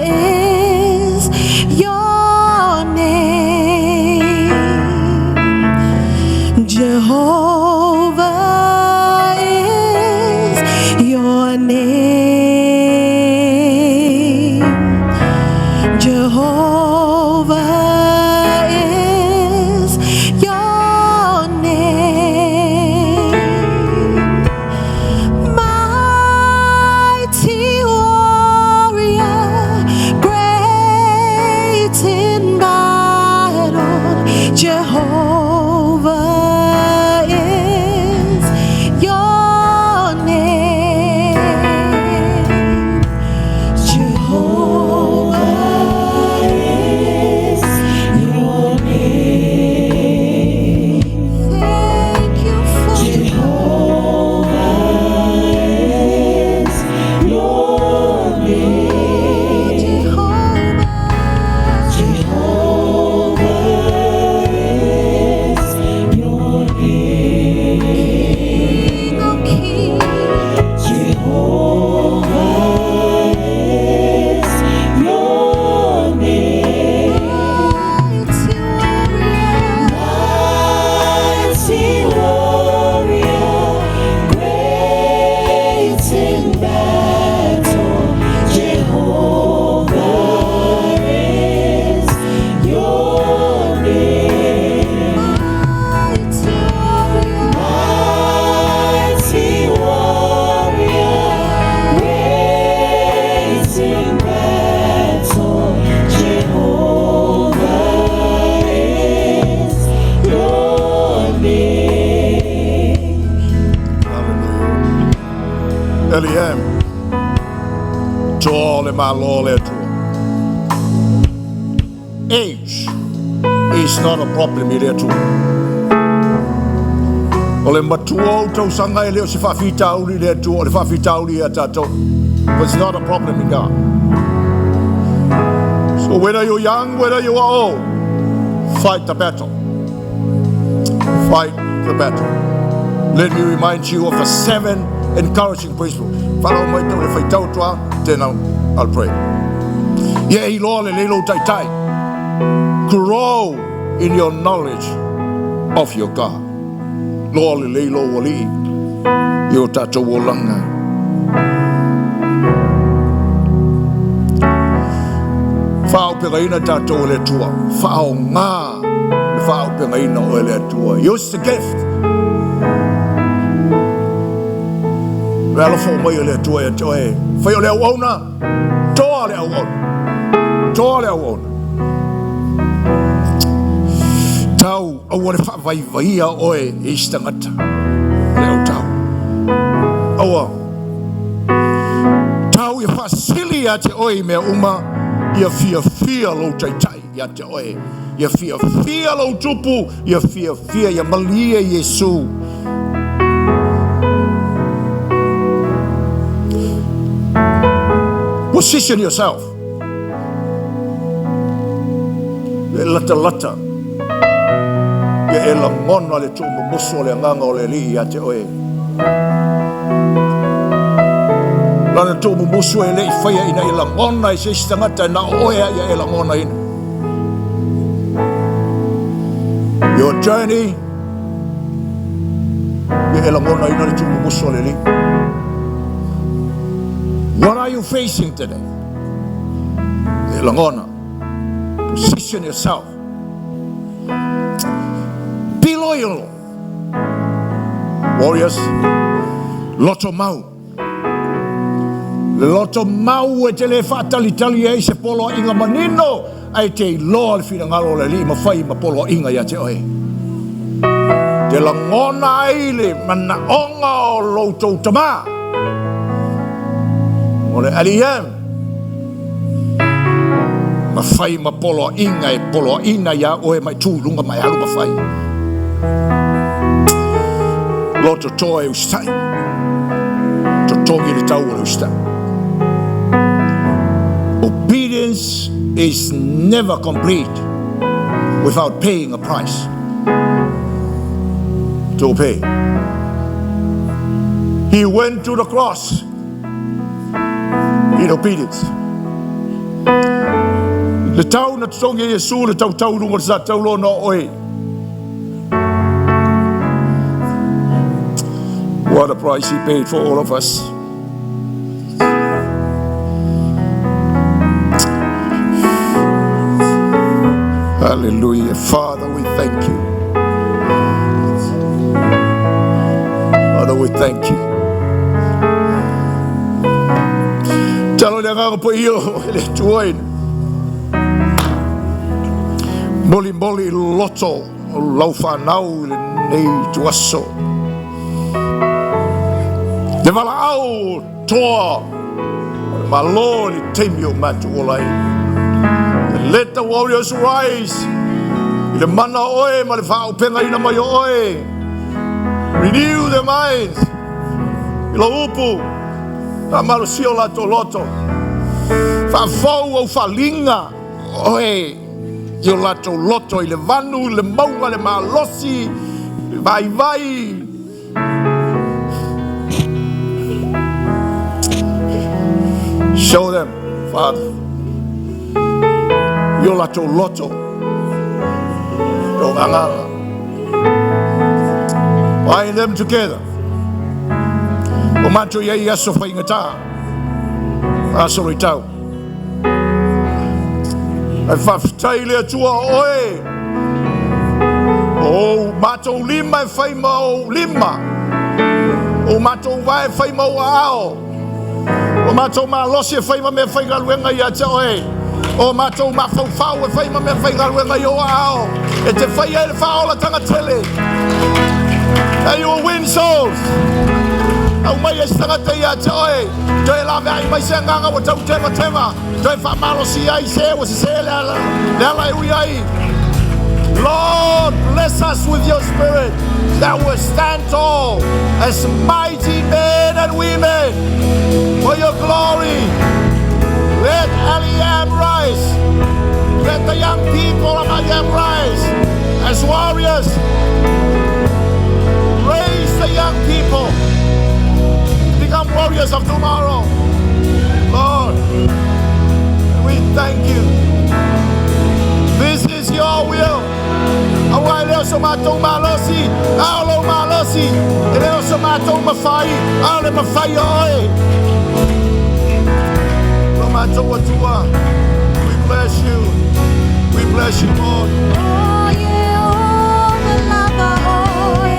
is your name. Jehovah is your name. Jehovah is your name. Mighty warrior, great in battle, Jehovah is your name. Jehovah is your name. Thank you for Jehovah is your name. Jehovah, Jehovah is your name. King of kings. Jehovah is your name. Mighty warrior, mighty warrior, great in battle. Jehovah is your name. Mighty warrior, mighty warrior, great in battle. Jehovah is your name. Hallelujah. Eliam. To le malo le Atua. Age is not a problem i le Atua. O le matua o tausaga e le o se faafitauli i le Atua, o le faafitauli ia tatou. But it's not a problem in God. So whether you're young, whether you are old, fight the battle. Fight the battle. Let me remind you of the seven encouraging principles. Follow mai tau le faitau tua, then I'll pray. Ia e iloa lelei lou taitai. Grow in your knowledge of your God. Iloa lelei lou alii i o tatou olaga. Faaaupegaina tatou e le Atua. Faaaoga le faaaupegaina o oe e le Atua. Use the gift. Le alofa mai o le Atua ia te oe. Fai o le auauna, toa le auauna. Toa le auauna. Tau aua le faavaivaia oe e isi tagata. Le au tau. Aua. Tau ia faasili ia te oe i mea uma, ia fiafia lou taitai ia te oe. Ia fiafia lou tupu, ia fiafia, ia malie Iesu. Position yourself. E latalata. Ia e lagona le tuumumusu o le agaga o le Alii ia te oe. Lana tuumumusu e le i faia ina ia lagona e se isi tagata e na o oe a ia e lagonaina. Your journey, ia e lagonaina le tuumumusu o le Alii. What are you facing today? E lagona. Position yourself. Be loyal. Warriors, loto mau. Le loto mau e te le faatalitali ai se poloaiga manino ae te iloa le finagalo o le Alii ma fai ma poloaiga ia te oe. Te lagona ai le manaoga o lo outou tamā. O le LEM ma fai ma poloaiga e poloaina ia oe mai tu i luga mai alu ma fai. Loto toa e usitai. Totogi le tau o le usitai. Obedience is never complete without paying a price. To obey. He went to the cross in obedience. Le tau na totogi e Iesu le tautau i luga o le sa taulo ona o oe. What a price he paid for all of us. Hallelujah. Father, we thank you. Father, we thank you. Talo le agaga paia o le Atua ina. Molimoli i loto o lau whanau i lenei tuaso. Le valaau toa o le Malo i le taimi o matou ola ai. Let the warriors rise i le mana o oe ma le faaaupegaina mai o oe. Renew their minds i lou upu, faamalosia o latou loto. Faafou au faliga oe i o latou loto i le vanu, i le mauga, le malosi, le vaivai. Show them, Father, i o latou loto, o agaga. Bind them together. O matou i ai i aso faigata, aso luitau. Ae faafetai i le Atua o oe, o ou matou lima e fai ma ou lima, o matou vae e fai ma ou aao, o matou malosi e fai ma mea faigaluega ia te oe, o matou mafaufau e fai ma mea faigaluega i ou aao, e te faia ai le faaolatanga tele. That you will win souls. Aumai e se tagata ia te oe, toe laveai mai se agaga ua tautevateva, toe faamalosi ai se ua sesē le ala, le ala e ui ai. Lord, bless us with your spirit that will stand tall as mighty men and women for your glory. Let LEM rise. Let the young people of LEM rise as warriors. Raise the young people. Become warriors of tomorrow. Lord, we thank you. This is your will. Aua e le o so matou malosi, a o lou malosi, e le o so matou mafai, a o le mafai o oe. Lo matou Atua, we bless Bless you, Lord. O Ieova lava oe.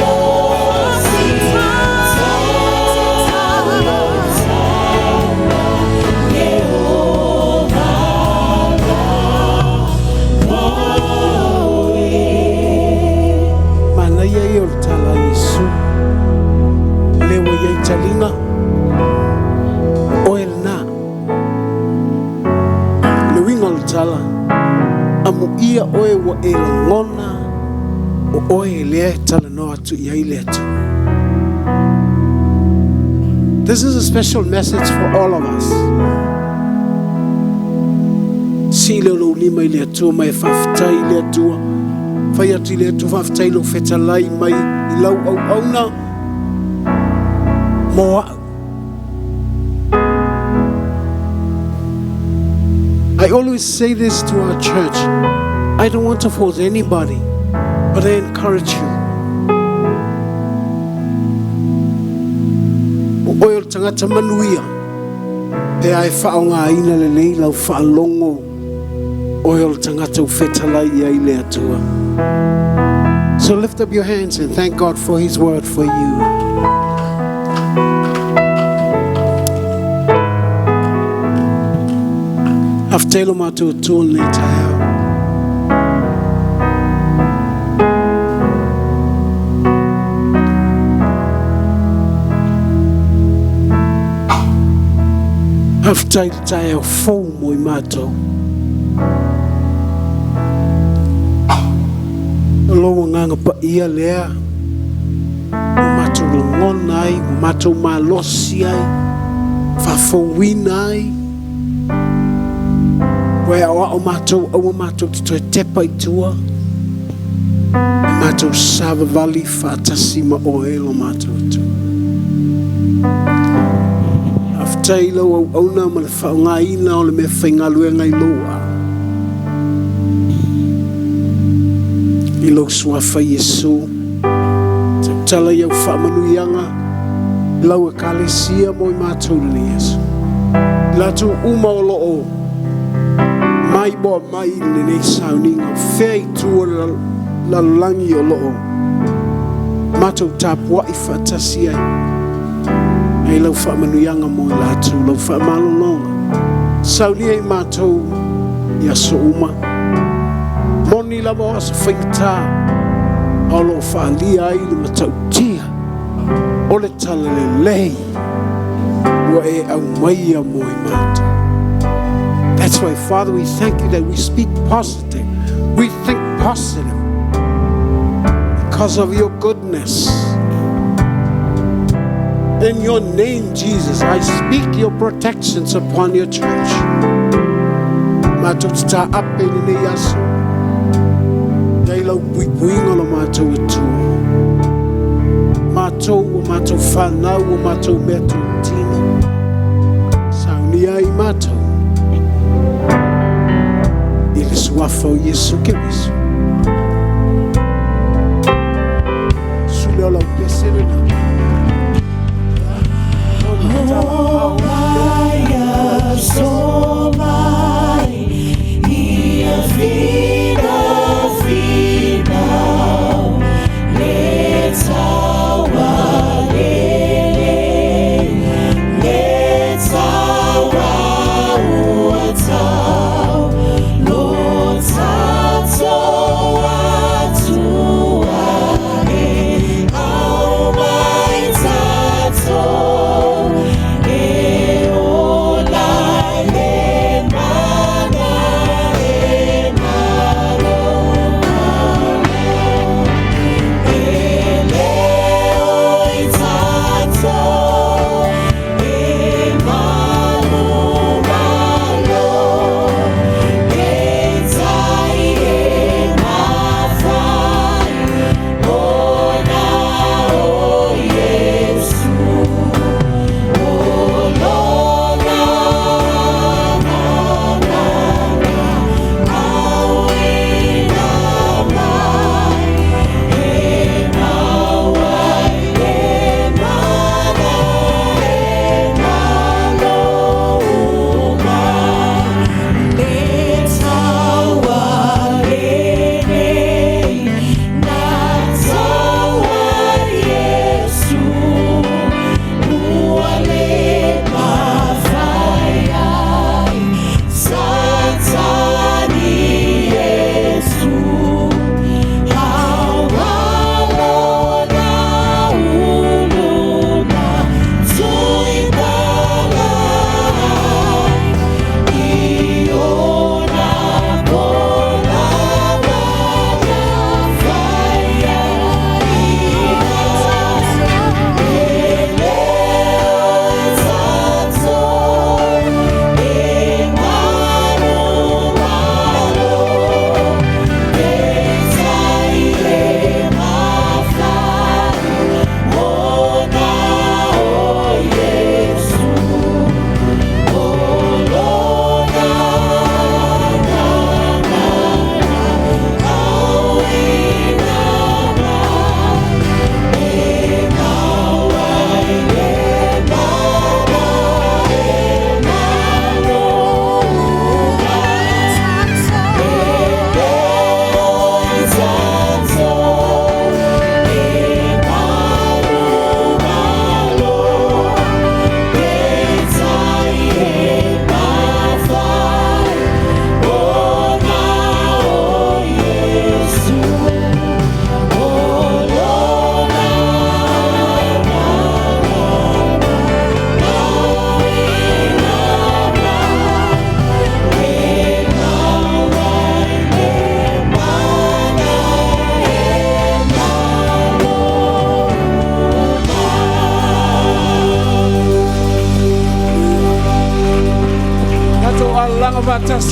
Glory, hallelujah. Manaia ia o le tala a Iesu. Le ua iai taliga, o oe lenā. Le uiga o le tala, amuia oe ua e lagona, o oe lea e talanoa atu i ai le Atua. This is a special message for all of us. Sii lea o lou lima i le Atua ma e faafetai i le Atua. Fai atu i le Atua faafetai lou fetalai mai i lau auauna mo a'u. I always say this to our church. I don't want to force anybody, but I encourage you. O oe o le tagata manuia, pe a e faaaogāina lelei lau faalogo, oe o le tagata ua fetalai i ai le Atua. So lift up your hands and thank God for His word for you. Faafetai lo matou Atua i lenei taeao. Faafetai le taeao fou mo i matou. O lou agaga paia lea ua matou lagona ai, ua matou malosi ai, faafouina ai. Ua e aoao matou aua matou te toe tepa i tua. E matou savavali faatasi ma oe lo matou Atua. Faafetai i lau auauna ma le faaaogāina o le mea faigaluega i lou aa. I lou suafa Iesu. Tautala i au faamanuiaga i lau ekalesia mo i matou lenei aso. I latou uma o lo o maimoa mai i lenei sauniga o fea i tua o le lalolagi o lo o matou tapuai faatasi ai. Ai lau faamanuiaga mo i latou, lau faamalologa. Saunia i matou i aso uma. Moni lava o aso faigata, a o lo o faaalia ai le matautia o le talalelei ua e aumaia mo i matou. That's why, Father, we thank you that we speak positive. We think positive because of your goodness. In your name, Jesus, I speak your protections upon your church. Matou te taape i lenei aso. Iai lau puipuiga lo matou Atua. Matou o matou whanau o matou mea tūtino. Saunia ai matou. I le suafa o Iesu Keriso. Sule o lau pese lena. O mai so mai ia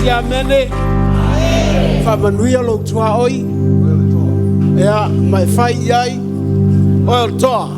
si amene. Whamanuia lo tua oi. Ea, mai whai iai. Oe o le toa.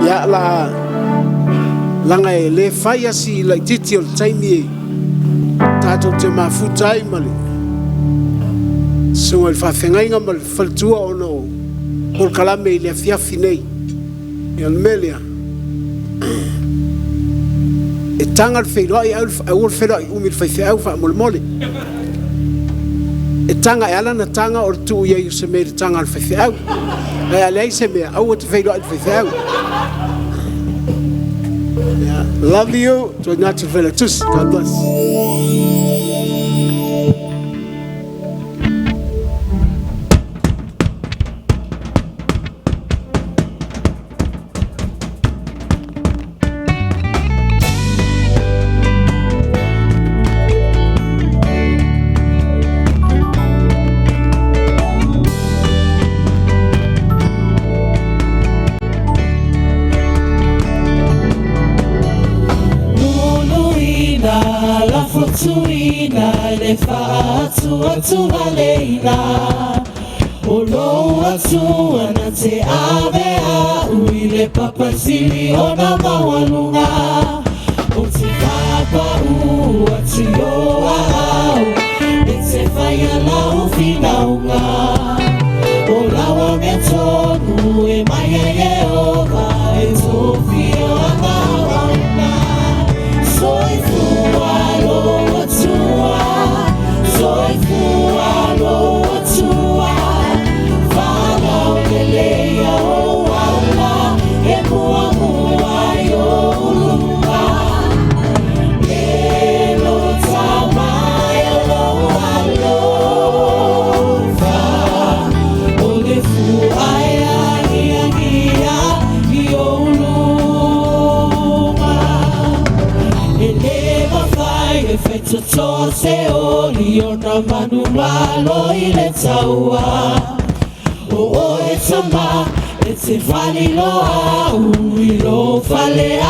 Ia la langa e le fai asi i laititi o le taimi e tātou te mafuta ai ma le susuga i le faafeagaiga ma le faletua ona o polokalame i le afiafi nei. Ia o le mea lea, e taga le feiloai ae aua le feiloai umi i le faifeau faamolemole. E taga e ala ona taga o le tuu i ai o se mea i le taga a le faifeau. Ae a leai se mea, aua te feiloai i le faifeau. Yeah. Love you. Tuaina atu le Failautusi. God bless. Luluina, lafotuina, le fa'atuatualeina. O lou Atua na te ave a'u i le papasili ona maualuga. Ou te fa'apa'ū atu i o aao, e te faia lau finauga. O lau amiotonu e mai ia Ieova, e tofia ana auauna. Soifua lou Atua, soifua lou Atua, fa'alauleleia ou ala e muamua i ou luma. E lota mai o lou alofa, o le fuae agiagia i ou luma. E lē mafai e faitotoa se oli ona manumalo i le taua. O oe tama e te faliloa au i lou fale.